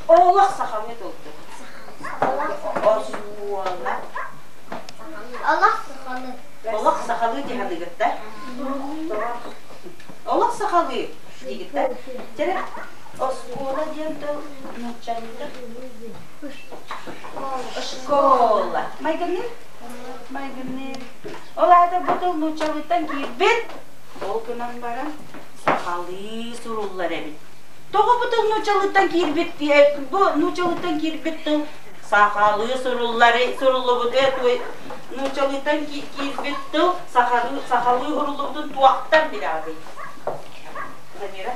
Олох сахалыы тылтан. Оскуола. Олох сахалыы. Олох сахалыы диһаныгыт да? Олох сахалыы диигит да? Чэрэ, оскуола диэн тыл нууччалыыта Школа. Майгынныыр? Майгынныыр. Ол аата бу тыл нууччалыыттан киирбит. Ол гынан баран сахалыы суруллар эбит. Тоҕо бу тыл нууччалыыттан киирбит бу нууччалыыттан киирбит тыл сахалыы суруллары суруллубут нууччалыыттан киирбит тыл сахалыы сахалыы суруллубутун туохтан билэҕитий? Замира?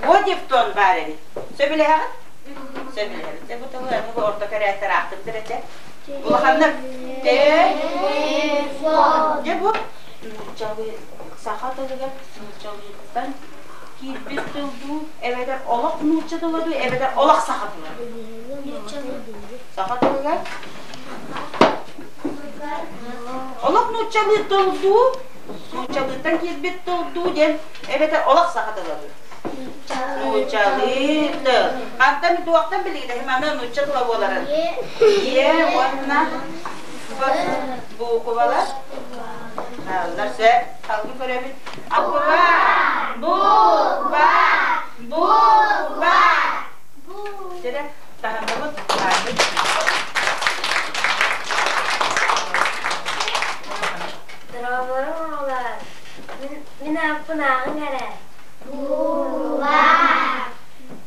Уо дифтон баар эбит. Сөбүлэһэҕит? Сөбүлэһэбит. Дьэ бу тылы аны бу орто кэрээттэр аахтыктар этэ. Улаханнык. Дьэ бу нууччалыы саха тылыгар нууччалыыттан киирбит тыл дуу, эбэтэр олох нуучча тыла дуу, эбэтэр олох саха тыла. Саха тылыгар Олох нууччалыы тыл дуу, нууччалыыттан киирбит тыл дуу диэн эбэтэр олох саха тыла дуу? Нууччалыы тыл. Хантан туохтан билигин маны нуучча тыла буоларын? Е уонна буукубалар. Аллар сөп. Салгыы көрөбүт. Акуба, буква, буква. Дьэ, таһынныбыт, Дорообору оҕолор, мин ааппын ааҕыҥ эрэ. Буула.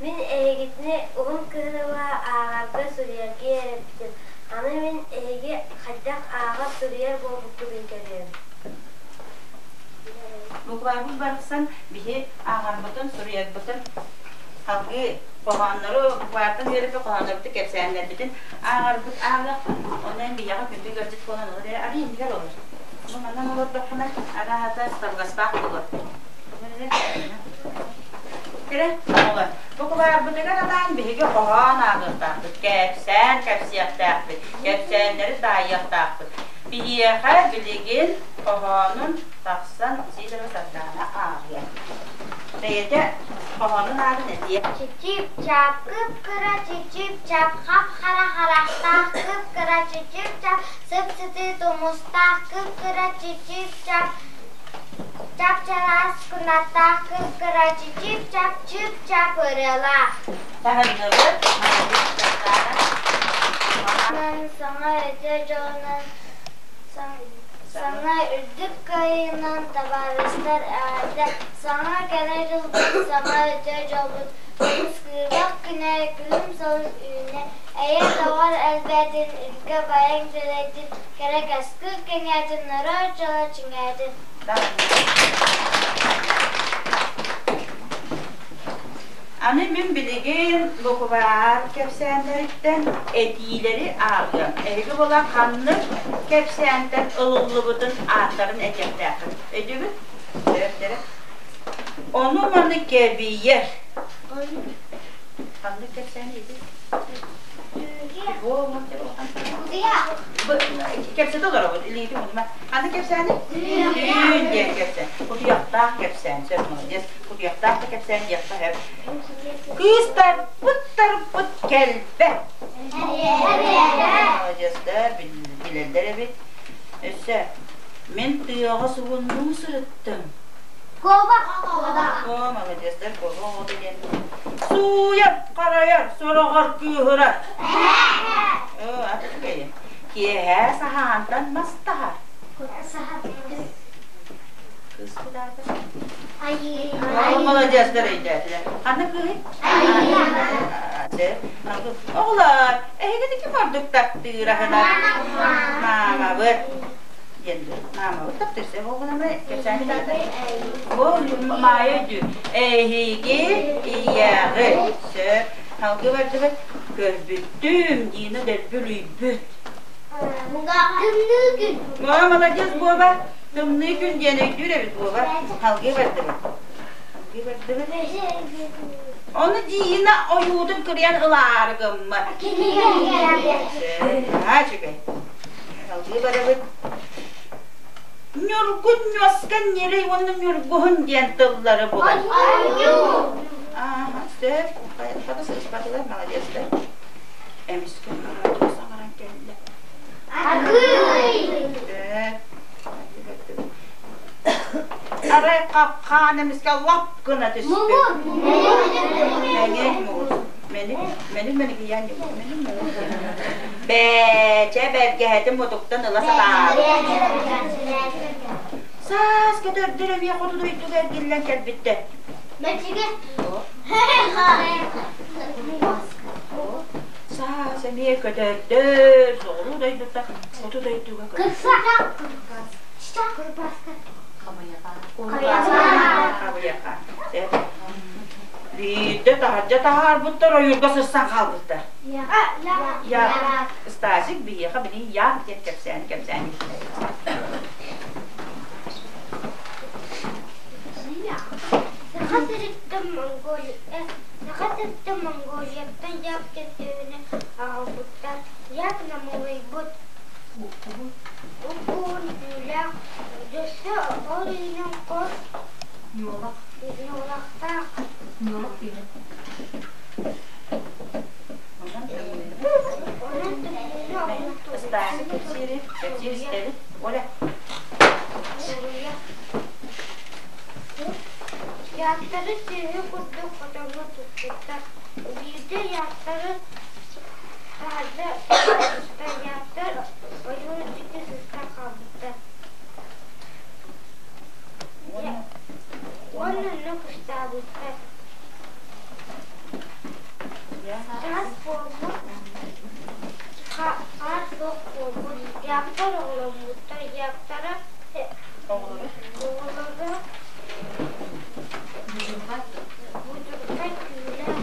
Мин эһигитини уһун кыһыныла ааҕарга суруйарга үөрэппитим. Аны мин эһиги хайдах ааҕар суруйар буолбуккутун көрүөм. Букварбыт барахсан биһи ааҕарбытын, суруйарбытын салгыы хоһооннору буквартан үөрэппит хоһооннорбутун кэпсээннэрбитин ааҕарбыт ааҕыахпыт. Онон биһиэхэ күндү ыалдьыт буолан олор эрэ арый иннигэр олор. Бу манан олордоххуна арааһата табыгастаах буолуо. Кэрэ оҕолор, букварбытыгар анаан биһиги хоһоон ааҕыахтаахпыт, кэпсээн кэпсиэхтээхпит, кэпсээннэри таайыахтаахпыт. Биһиэхэ билигин хоһоонун тахсан Сидорова Сардаана ааҕыа. Бэйэтэ хоһоонун аатын этиэ. Чичип-чап, кып-кыра чичип-чап, хап-хара харахтаах кып-кыра чичип-чап, сып-сытыы тумустаах кып-кыра чичип-чап, чап-чараас кынаттаах кып-кыра чичип-чап, чып-чап ырыалаах. Таһынныбыт, Сардаана. Саҥа өтө дьонун Саҥа үрдүк кыайыынан табаарыстар эҕэрдэ! Саҥа кэрэ дьылбыт, саҥа үтүө дьолбут, көмүс кыырпах күнэ, күлүм сылыс үүннэ, эйэ доҕор элбээтин, илгэ байаҥ дэлэйдин, кэрэ кэскил кэҥээтин, норуот дьоло чиҥээтин! Аны мин билигин букубаар кэпсээннэриттэн этиилэри ааҕыам. Эһиги буолан ханнык кэпсээнтэн ылыллыбытын ааттарын этиэхтээххит. Өйдүүгүт? Төрөттөрө. Ону-маны кэбийэр. Ханнык кэпсээн ити? Кэпсэтэ олоробут, илиитин мунума. Ханнык кэпсээни? Түүн диэн кэпсээн. Кутуйахтаах кэпсээн. Сөп, молодец. Кутуйахтаах да кэпсээн диэххэ сөп. Кыыстарбыт тарбыт кэлбэт. Молодецтар, билэллэр эбит. Өссө мин тыаҕа сугуннуу сырыттым. Куобах. О, молодецтар, куобах оҕото диэн. Сууйар, харайар, сороҕор кыыһырар. О, ат үчүгэйэ. Киэһэ саһаантан мас таһар. Кыыс кудаата. О, молодецтар өйдөөтүлэр. Ханна кыыһый? Оҕолор, эһигини ким ордук таптыыр аһынан? Маамабыт. Диэн маамабыт таптыыр сөп буолгунама кэпсээн таата. Бу Маайа өйдүүр. Эһиги ийэҕит. Сөп. Салгыы бардыбыт. Көрбүттүм, Дина дэлби үлүйбүт. Тымныы күн. О, молодец, Буоба. Тымныы күн диэн өйдүүр эбит Буоба. Салгыы бардыбыт. Салгыы бардыбыт. Ону Дина ойуутун кырыйан ылаары гыммат. Наһаа үчүгэй. Салгыы барабыт. Ньургун ньуоска ньирэй уонна ньургуһун диэн тыллары булар. Ааха, сөп. Хата сыыспатылар, молодецтар. Эмискэ араадьыйа саҥаран кэллэ. Аргыый! Сөп. Арай хапхаан эмискэ лап гына түспүт. Муҥур! Мэҥик муҥур. Мэник, мэник мэникийээн мэник муҥур. Бээчэ бэргэһэтин мутуктан ыла сатаабыт. Саас көтөрдөр эмиэ хоту дойдуга эргиллэн кэлбиттэр. Мэчигэ. Саас эмиэ көтөрдөр соҕуруу дойдуттан хоту дойдуга Кырса. Хабыйаха. Биирдэ таһырдьа таһаарбыттар, ойуурга сырсан хаалбыттар. Я. Стасик биһиэхэ били я диэн кэпсээн кэпсээн Саха сириттэн Монголия Саха сириттэн Монголияттан як кэпсээнэ аҕалбыттар. Як намылыйбыт. Уһун түүлээх, өссө ол иһинэн хос ньуолахтаах. Онон тымныыны оҕону Стасик кэпсиири, кэпсиир истэбит. Оля. Яаттары сүөһү курдук хотоҥҥо туппуттар. Биирдэ яаттары таһырдьа Яаттар ойуур диэки сыста хаалбыттар. Уонна онно кыстаабыттар. Саас буолбут, хаар суох буолбут, яаттар оҕоломмуттар, яаттара оҕолоро будурҕай түүлээх,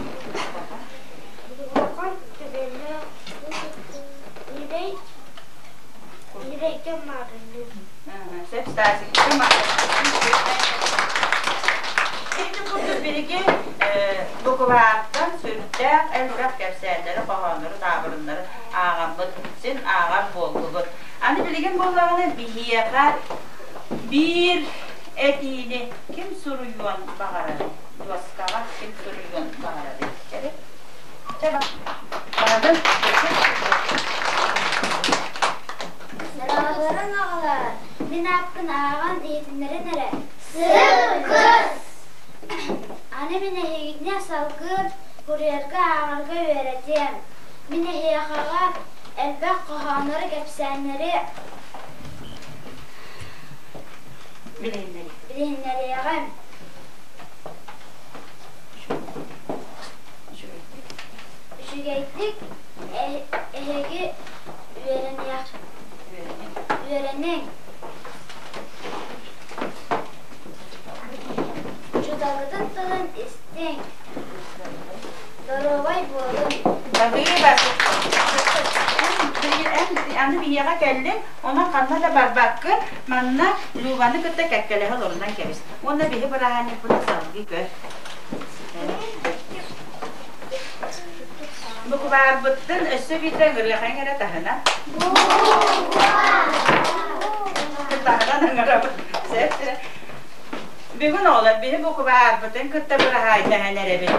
улахан төбөлөөх, ньирэй ньирэйгэ маарынныыр. Сөп, Стасик. Ити курдук биһиги букваартан сүрдээх элбэх кэпсээннэри, хоһооннору, таабырыннары ааҕаммыт, син ааҕар буоллубут. Аны билигин буоллаҕына биһиэхэ биир этиини ким суруйуон баҕарар? Дуоскаҕа ким суруйуон баҕарар? Чэ, чэ, барабын. Сараларын аҕалар, мин ааппын ааҕан иһитиннэрин эрэ. Сылгыс! Аны мин эһигини салгыы курьерга ааҕарга үөрэтиэм. Мин эһиэхэҕэ элбэх хоһооннору, кэпсээннэри билиһиннэриэҕим. Үчүгэйдик эһиги үөрэниэх үөрэниҥ. Учууталгытын тылын истиҥ. Доруобай буолуҥ. Баһыыба. Аны биһиэхэ кэллиҥ, онон ханна да барбаккын, манна Любаны кытта кэккэлэһэ олорунан кэбис. Уонна биһи бырааһынньыкпытын салгыы көр. Букубаарбыттан өссө биирдэ ыҥырыахайыҥ эрэ таһынан. Таһынан ыҥырабыт. Бүгүн оҕолор биһи букубаарбытын кытта быраһаайдаһан эрэбит.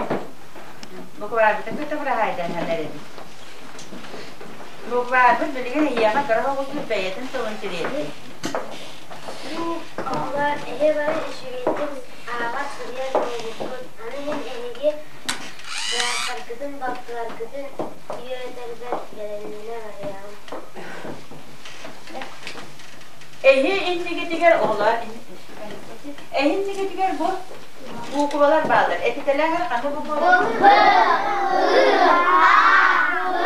Букубаарбытын кытта быраһаайдаһан эрэбит. Букубаарбыт билигин эйиэхэ кыра оҕусун бэйэтин тылын тириэрдий. Оҕолор, эһи бары үчүгэйдик ааҕар суруйар буолбуккут. Аны мин эһиги бырааттаргытын, балтыларгытын үөрэтэрбэр бэлэмнэнэ барыаҕым. Эһи иннигитигэр оҕолор эһи иннигитигэр бу буукубалар бааллар. Этитэлээх ханна буукубалар? Б, Ы, А, П,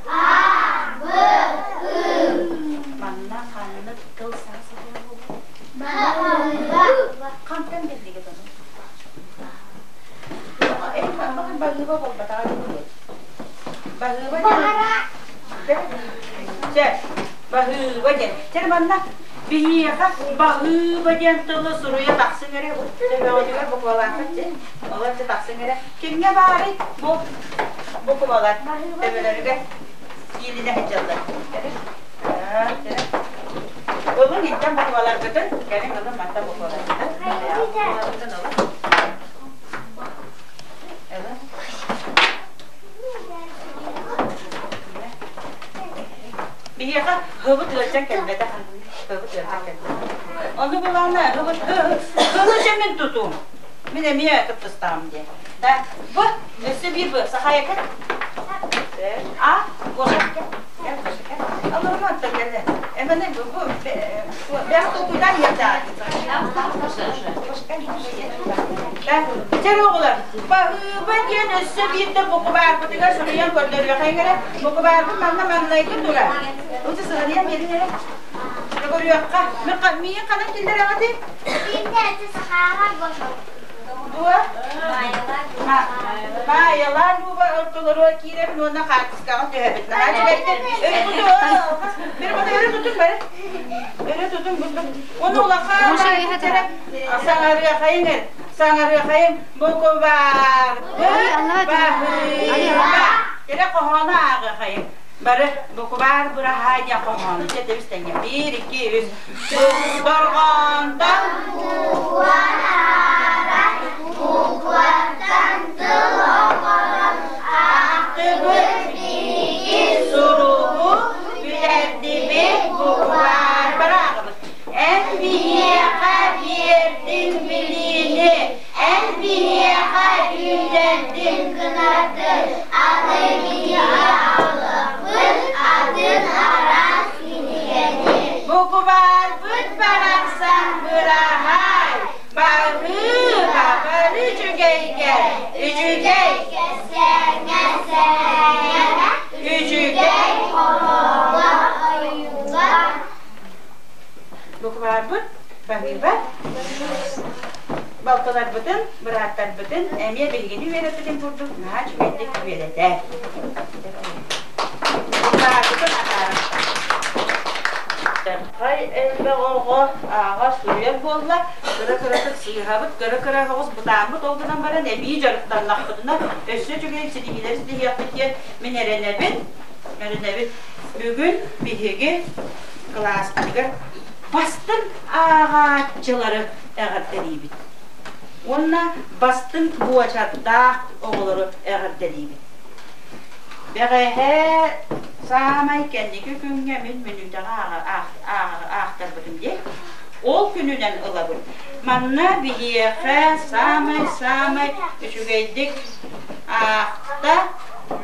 А, Б, Ы. Манна ханнык тыл саас Хантан биллигит ону? Баһыыба буолбатаҕа дии. Баһыыба диэн. Чэ, баһыыба диэн. Чэ, манна биһиэхэ баһыыба диэн тылы суруйа тахсыҥ эрэ. Төбөҕүтүгэр буквалааххыт дьэ. Олор дьэ тахсыҥ эрэ. Кимҥэ баарый бу буквалар төбөлөрүгэр киилинэ сылдьаллар. Ылыҥ интэн букваларгытын, кэлиҥ ылыҥ манта букваларгытын. Букваларгытын ылыҥ. Ылыҥ. Биһиэхэ һыбыт ыалдьан кэлбэтэх. Һыбыт ыалдьан кэлбэтэх. Ону булаана һыбыт һы мин тутуум. Мин эмиэ кыттыстаҕым диэн. Да, бу өссө биир бу сахайака. А, Гоша, кэл, Гоша, кэл. Алларма оттон кэллэ. Эмэне бу бэс толкуйдан иһэрдэ. Чэр оҕолор, баһыыба диэн өссө биирдэ букубаарбытыгар суруйан көрдөрүөххэ эрэ. Букубаарбыт манна маҥнайгы турар. Лучше сыһыарыйан биэрин эрэ. Көрүөххэ. Миигин ханан киллэрэҕитий? Дуо? Маайалаан Люба ортолоругар киирэбин уонна хаартыскаҕа түһэбит. Наһаа үчүгэйдик. Өрө тутун, өрө тутун бары. Өрө тутун, Уонна улахан саҥарыахайыҥ эр, саҥарыахайыҥ букубаар баһыыба. Кэрэ хоһоону ааҕыахайыҥ. Бары букубаар быраһаай диэн хоһоону тэбис тэҥҥэ. Биир, икки, үс. Дорҕоонтон Букваттан тыл оҥорон аахтыбыт биһиги суругу бүтэрдибит букваар барааҕыбыт. Эн биһиэхэ биэрдиҥ билиини, эн биһиэхэ үүнэрдиҥ кынатын, аны биһиги аҕалыахпыт атын араас кинигэни. Букваарбыт барахсан быраһаай, барыыһа бары үчүгэйгэ, үчүгэй Кэпсээҥҥэ сэһэҥҥэ, үчүгэй хоһооҥҥо ойууга. Букваарбыт баһыыба балтыларбытын, бырааттарбытын эмиэ биһигини үөрэппитин курдук наһаа үчүгэйдик үөрэтэр. Букваарбытын атаарар. Хай элбэх оҕо ааҕа суруйар буолла, кыра-кыратык сыыһабыт, кыра-кыра оҕус бытааммыт ол гынан баран эбии дьарыктаннахпытына өссө үчүгэй ситиһиилэри ситиһиэхпит диэн мин эрэнэбин. Эрэнэбин. Бүгүн биһиги кылааспытыгар бастыҥ ааҕааччылары эҕэрдэлиибит уонна бастыҥ буочардаах оҕолору эҕэрдэлиибит. Бэҕэһээ саамай кэнники күҥҥэ мин мүнүүтэҕэ аахтарбытым дии. Ол күнүнэн ылабын. Манна биһиэхэ саамай-саамай үчүгэйдик аахта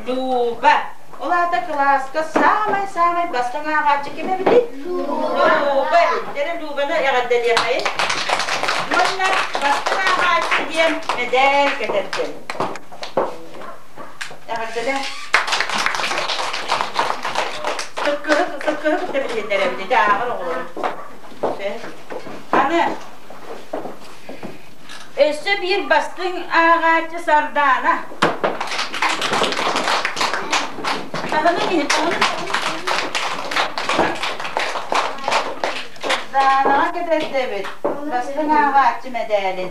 Люба. Ол аата кылааска саамай-саамай бастыҥ ааҕааччы ким эбитий? Люба эбит. Дьэ Любаны эҕэрдэлиэхэйин. Уонна бастыҥ ааҕааччы диэн мэдээл кэтэрдим. Эҕэрдэлээ. Сыккыһы сыккыһы кытта билиһиннэрэбит ити ааҕар оҕолору. Аны өссө биир бастыҥ ааҕааччы Сардаана. Таһынан иһин, таһынан. Сардаанаҕа кэтэрдэбит. Бастыҥ ааҕааччы мэдээлин.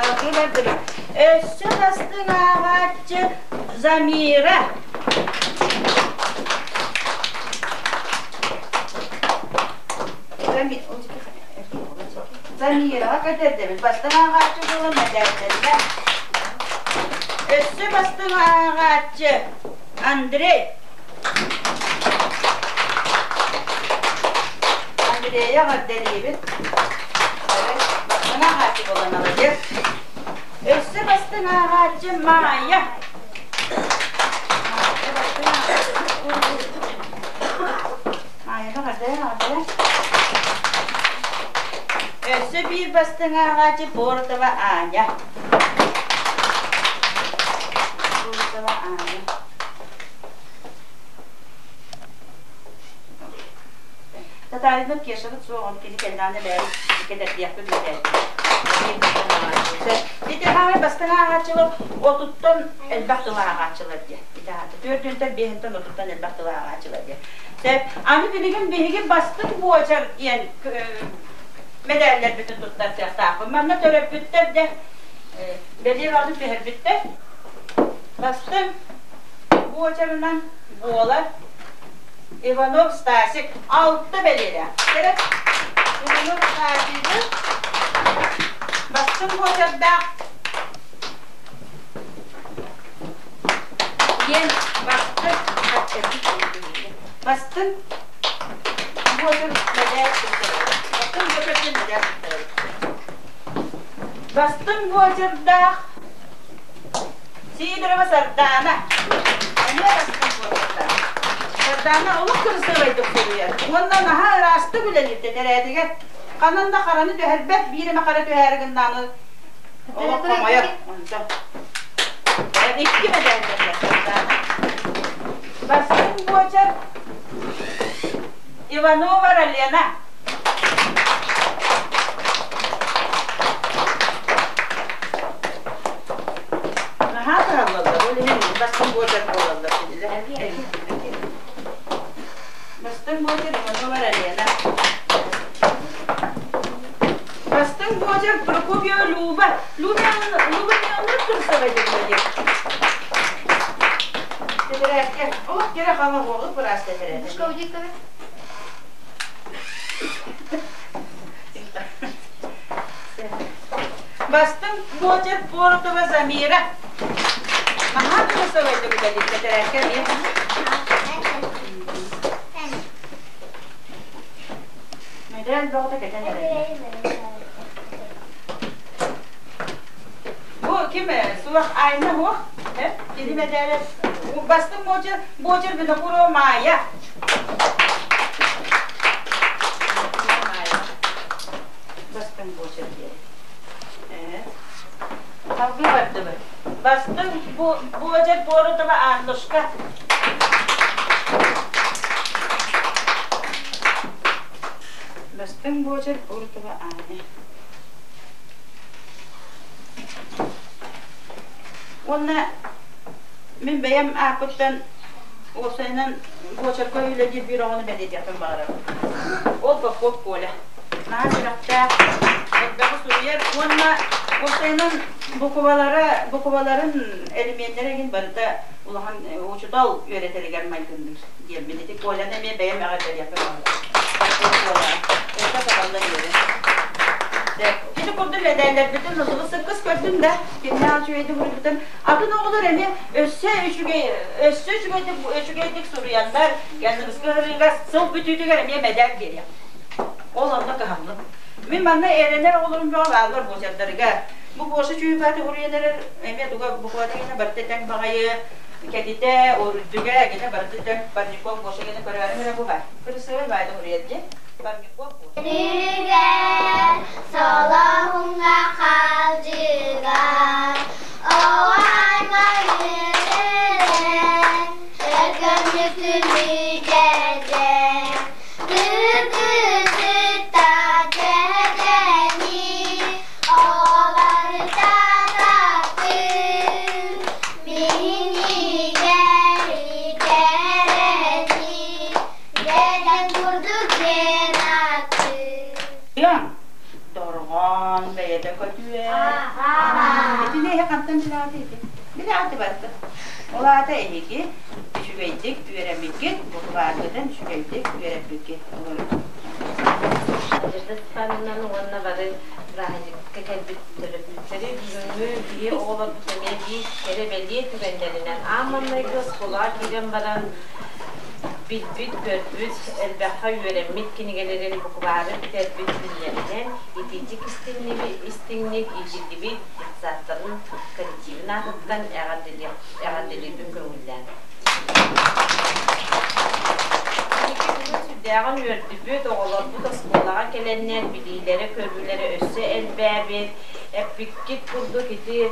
Салгыы бардыбыт. Өссө бастыҥ ааҕааччы Замира. Замираҕа көтөрдөбүт. Бастыҥ ааҕааччы буолан мэдээллэннэ. Өссө бастыҥ ааҕааччы Андрей. Андрея эҕэрдэлиибит. Бастыҥ ааҕааччы буолан молодец. Өссө бастыҥ ааҕааччы Майя. Майя бастыҥ ааҕааччы. Майяны эҕэрдэ, эҕэрдэ. Өссө биир бастыҥ ааҕааччы Поротова Аня. Поротова Аня. Татаринов Кешабыт суоҕун кини кэннэҕинэ бэйэбит кэтэрдиэхпит билээт. Ити хаамай бастыҥ ааҕааччылар отуттан элбэх тыл ааҕааччылар диye. Ити аата төрдүнтэн, биэһинтэн, отуттан элбэх тыл ааҕааччылар диye. Аны билигин биһиги бастыҥ буочар диэн мэдээллэрбитин туттарсыахтаахпын. Манна төрөппүттэр де бэлиэ баҕаны түһэрбиттэр. Бастыҥ буочарынан буолар Иванов Стасик алта бэлиэлээх. Иванов Стасигы бастыҥ буочардаах диэн бастыҥ бастыҥ буочар мэдээр бастыҥ буочар диэн мэдээр Бастыҥ буочардаах Сидорова Сардаана эмиэ бастыҥ буочардаах. Сардаана олус кырасыабайдык суруйар уонна наһаа ыраастык үлэлиир тэтэрээтигэр. Ханан да хараны түһэрбэт, биир эмэ хара түһээри гыннааны олох хомойор. Онто. Икки мэдээллэр Сардаана. Бастыҥ буочар Иванова Ралена. Наһаа кыһаллаллар, ол иһин бастыҥ буочар буолаллар кинилэр. Бастыҥ буочар Иванова Ралена. Бастыҥ буочар Прокопьева Люба. Люба Люба не курсовой диэн. Тэтэрээккэ. Олох кэрэ хала уолу быраас тэтэрээт. Бастыҥ буочар Поротова Замира. Наһаа кырасыабайдык үлэлиир тэтэрээккэ эмиэ. Мэдээл бөҕөтө кэтэн эрэллэр. Бу ким суох Айна уох? Кини мэдээлэ бастыҥ буочар буочар Винокурова Майя. Бастыҥ буочар диэн. Салгыы бардыбыт. Бастыҥ буочар Поротова Аннушка. Бастыҥ буочар Поротова Аня. Уонна мин бэйэм ааппыттан уопсайынан буочарга үлэлиир биир оҕону бэлиэтиэхпин баҕарабын. Ол Попов Коля. Наһаа сүрэхтээх, элбэҕи суруйар уонна уопсайынан буквалара, букваларын элеменнэрэ игин барыта улахан учутал үөрэтэригэр майгынныыр диэммин. Ити Коляны эмиэ бэйэм эҕэрдэлиэхпин баҕарабын. Коля. Өссө табаллан үөрэн. Ити курдук мэдээллэрбитин ыллыбыт сыккыс көрдүм да, кимнээх үчүгэйдик уруйбутун. Атын оҕолор эмиэ өссө үчүгэй, өссө үчүгэйдик, үчүгэйдик суруйаннар, кэннибискэ ырыыга сыл бүтүүтүгэр эмиэ мэдээл биэриэх. Ол онно кыһамлым. Мин манна эрэнэр оҕолорум бөҕө бааллар буочардарыгар. Бу Гоша Чуйбааты уруйан эрэр эмиэ туга буквата гына барыта тэҥ баҕайы кэтитэ, үрдүгэ гинэ барыта тэҥ Парников Гоша гына көрөөрү эрэ бу бар. Кырысыабай баайда уруйар дии. Парников Гоша. Нүгэр солоһуҥҥа хаалдьыгар, оҕо-аймах үөрэн, өлгөмнүк түмүдэрдэ, Кыргызыта дьэһэдэни, оҕо барыта таптыыр, минньигэри кэрэни, дьэдьэн курдук диэн ааттыыр. Дорҕоон. Онтон бэйэтэ көтүө. Итини эһи хантан билэҕит ити? Билэҕит барыта. Ол аата эһиги үчүгэйдик үөрэммиккит, букубааргытын үчүгэйдик үөрэппиккит олору. Надежда Степановнаны уонна бары бырааһынньыкка кэлбит төрөппүттэри бүгүҥҥү биһи оҕолорбут эмиэ биир кэрэ-бэлиэ түгэннэринэн аан маҥнайгы оскуолаҕа киирэн баран билбит-көрбүт, элбэххэ үөрэммит кинигэлэрин букубаары бүтэрбит күннэринэн итиитик истиҥник иитиллибит детсадтарын коллективын аатыттан эҕэрдэлиирбин көҥүллээн. Биһиги бүгүн сүрдээҕин үөрдүбүт, оҕолорбут оскуолаҕа кэлэннэр билиилэрэ-көрүүлэрэ өссө элбээбит, эппиккит курдук ити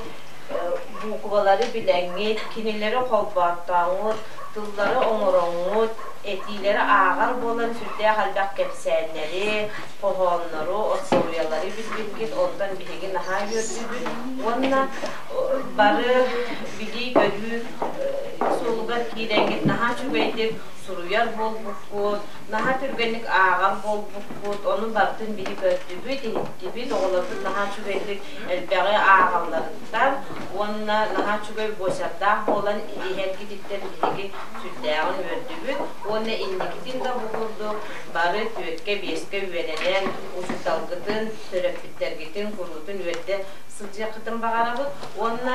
буукубалары билэҥҥит, кинилэри холбооттооҥҥут, тыллары оҥороҥҥут, этиилэри ааҕар буолан сүрдээх элбэх кэпсээннэри, хоһооннору, остуоруйалары билбиккит, онтон биһиги наһаа үөрдүбүт уонна бары билии-көрүү суолугар киирэҥҥит наһаа үчүгэйдик суруйар буолбуккут, наһаа түргэнник ааҕар буолбуккут, ону барытын биһи көрдүбүт, иһиттибит, оҕолорбут наһаа үчүгэйдик элбэҕи ааҕалларыттан уонна наһаа үчүгэй буочардаах буолан иһэргититтэн биһиги сүрдээҕин үөрдүбүт уонна инникитин да бу курдук бары түөркэ-биэскэ үөрэнэн учууталгытын, төрөппүттэргитин куруутун үөрдэ сылдьыаххытын баҕарабыт уонна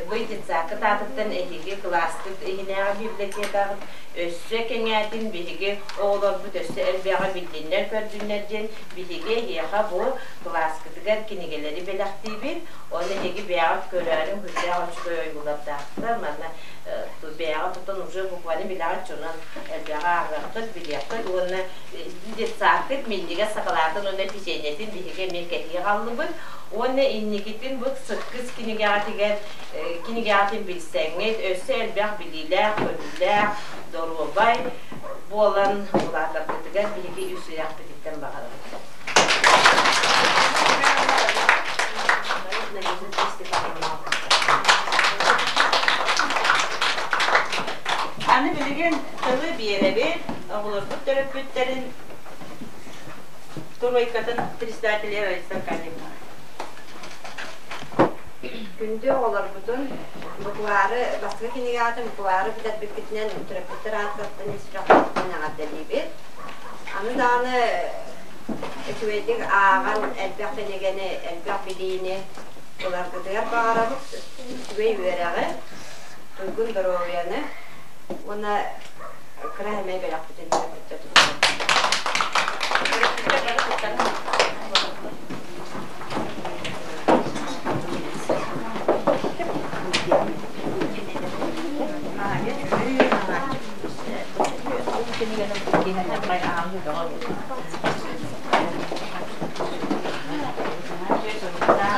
бу детсадкыт аатыттан эһиги кылааскыт иһинээҕи библиотекаҕыт өссө кэҥээтин, биһиги оҕолорбут өссө элбэҕи биллиннэр-көрдүннэр диэн биһиги эһиэхэ бу кылааскытыгар кинигэлэри бэлэхтиибит. Оны эһиги бэйэҕит көрөөрүҥ, сүрдээх үчүгэй ойуулардаахтар. Манна бэйэҕит тутан уже буквально билэҕит дьонун элбэҕи ааҕыаххыт, билиэххит уонна детсадкыт минньигэс сакалаатын уонна печеньетин биһиги эмиэ кэһии аҕаллыбыт. Уонна инникитин бу сыккыс кинигэҕитигэр кинигэҕитин билсэҥҥит, өссө элбэх билиилээх, көрүүлээх, доруобай буолан улаатаргытыгар биһиги үс сүрэхпититтэн баҕарабыт. Аны билигин тылы биэрэбит, оҕолорбут төрөппүттэрин тройкатын председателя Раиса Аркадьевна. Күндү оҕолорбутун буквары бастакы кинигэҕитин буквары бүтэрбиппитинэн төрөппүттэр ааттарыттан ис сүрэхпититтэн эҕэрдэлиибит. Аны даҕаны үчүгэйдик ааҕан элбэх кинигэни, элбэх билиини ыларгытыгар баҕарабыт. Үчүгэй үөрэҕи, туйгун доруобуйаны уонна кыра эмэй бэлэхпитин төрөппүттэр туттарабыт. Төрөппүттэр бары туттаран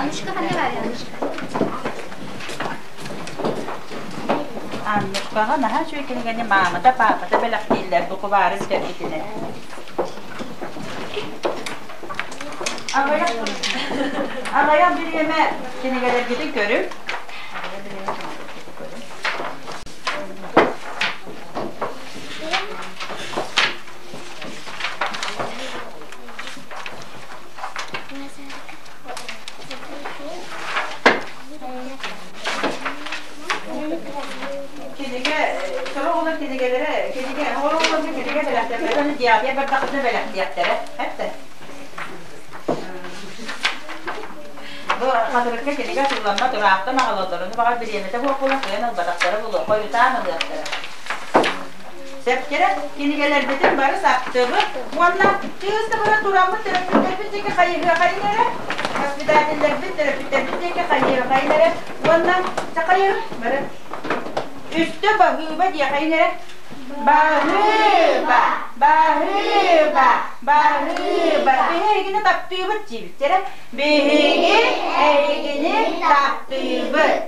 Аннушка ханна бар Аннушка? Аннушкаҕа наһаа үчүгэй кинигэни маамата, паапата бэлэхтииллэр букубаары бүтэрбитинэ. Аҕыйах аҕыйах бириэмэ кинигэлэргитин көрүҥ. Кинигэ, сорох оҕолор кинигэлэрэ, кинигэ, оҕолор кинигэ бэлэхтэрэ, диабет бардахытына бэлэхтиэхтэрэ. Эттэ. Бу хатырыкка кинигэ тылламмат ыраахтан аҕалаллар, ону баҕар бириэмэтэ буох буолан кыайан ылбатахтара буолуо, хойутаан ылыахтара. Сөптөрө кинигэлэрбитин бары саптыбыт уонна кыыс да бара тураммыт төрөппүттэрбит диэки хайыһыахайын эрэ, воспитателлэрбит төрөппүттэрбит диэки хайыһыахайын эрэ уонна хайыһын бары үстэ баһыыба диэхэйин эрэ. Баһыыба, баһыыба, баһыыба. Биһи эһигини таптыыбыт диибиттэрэ. Биһиги эһигини таптыыбыт.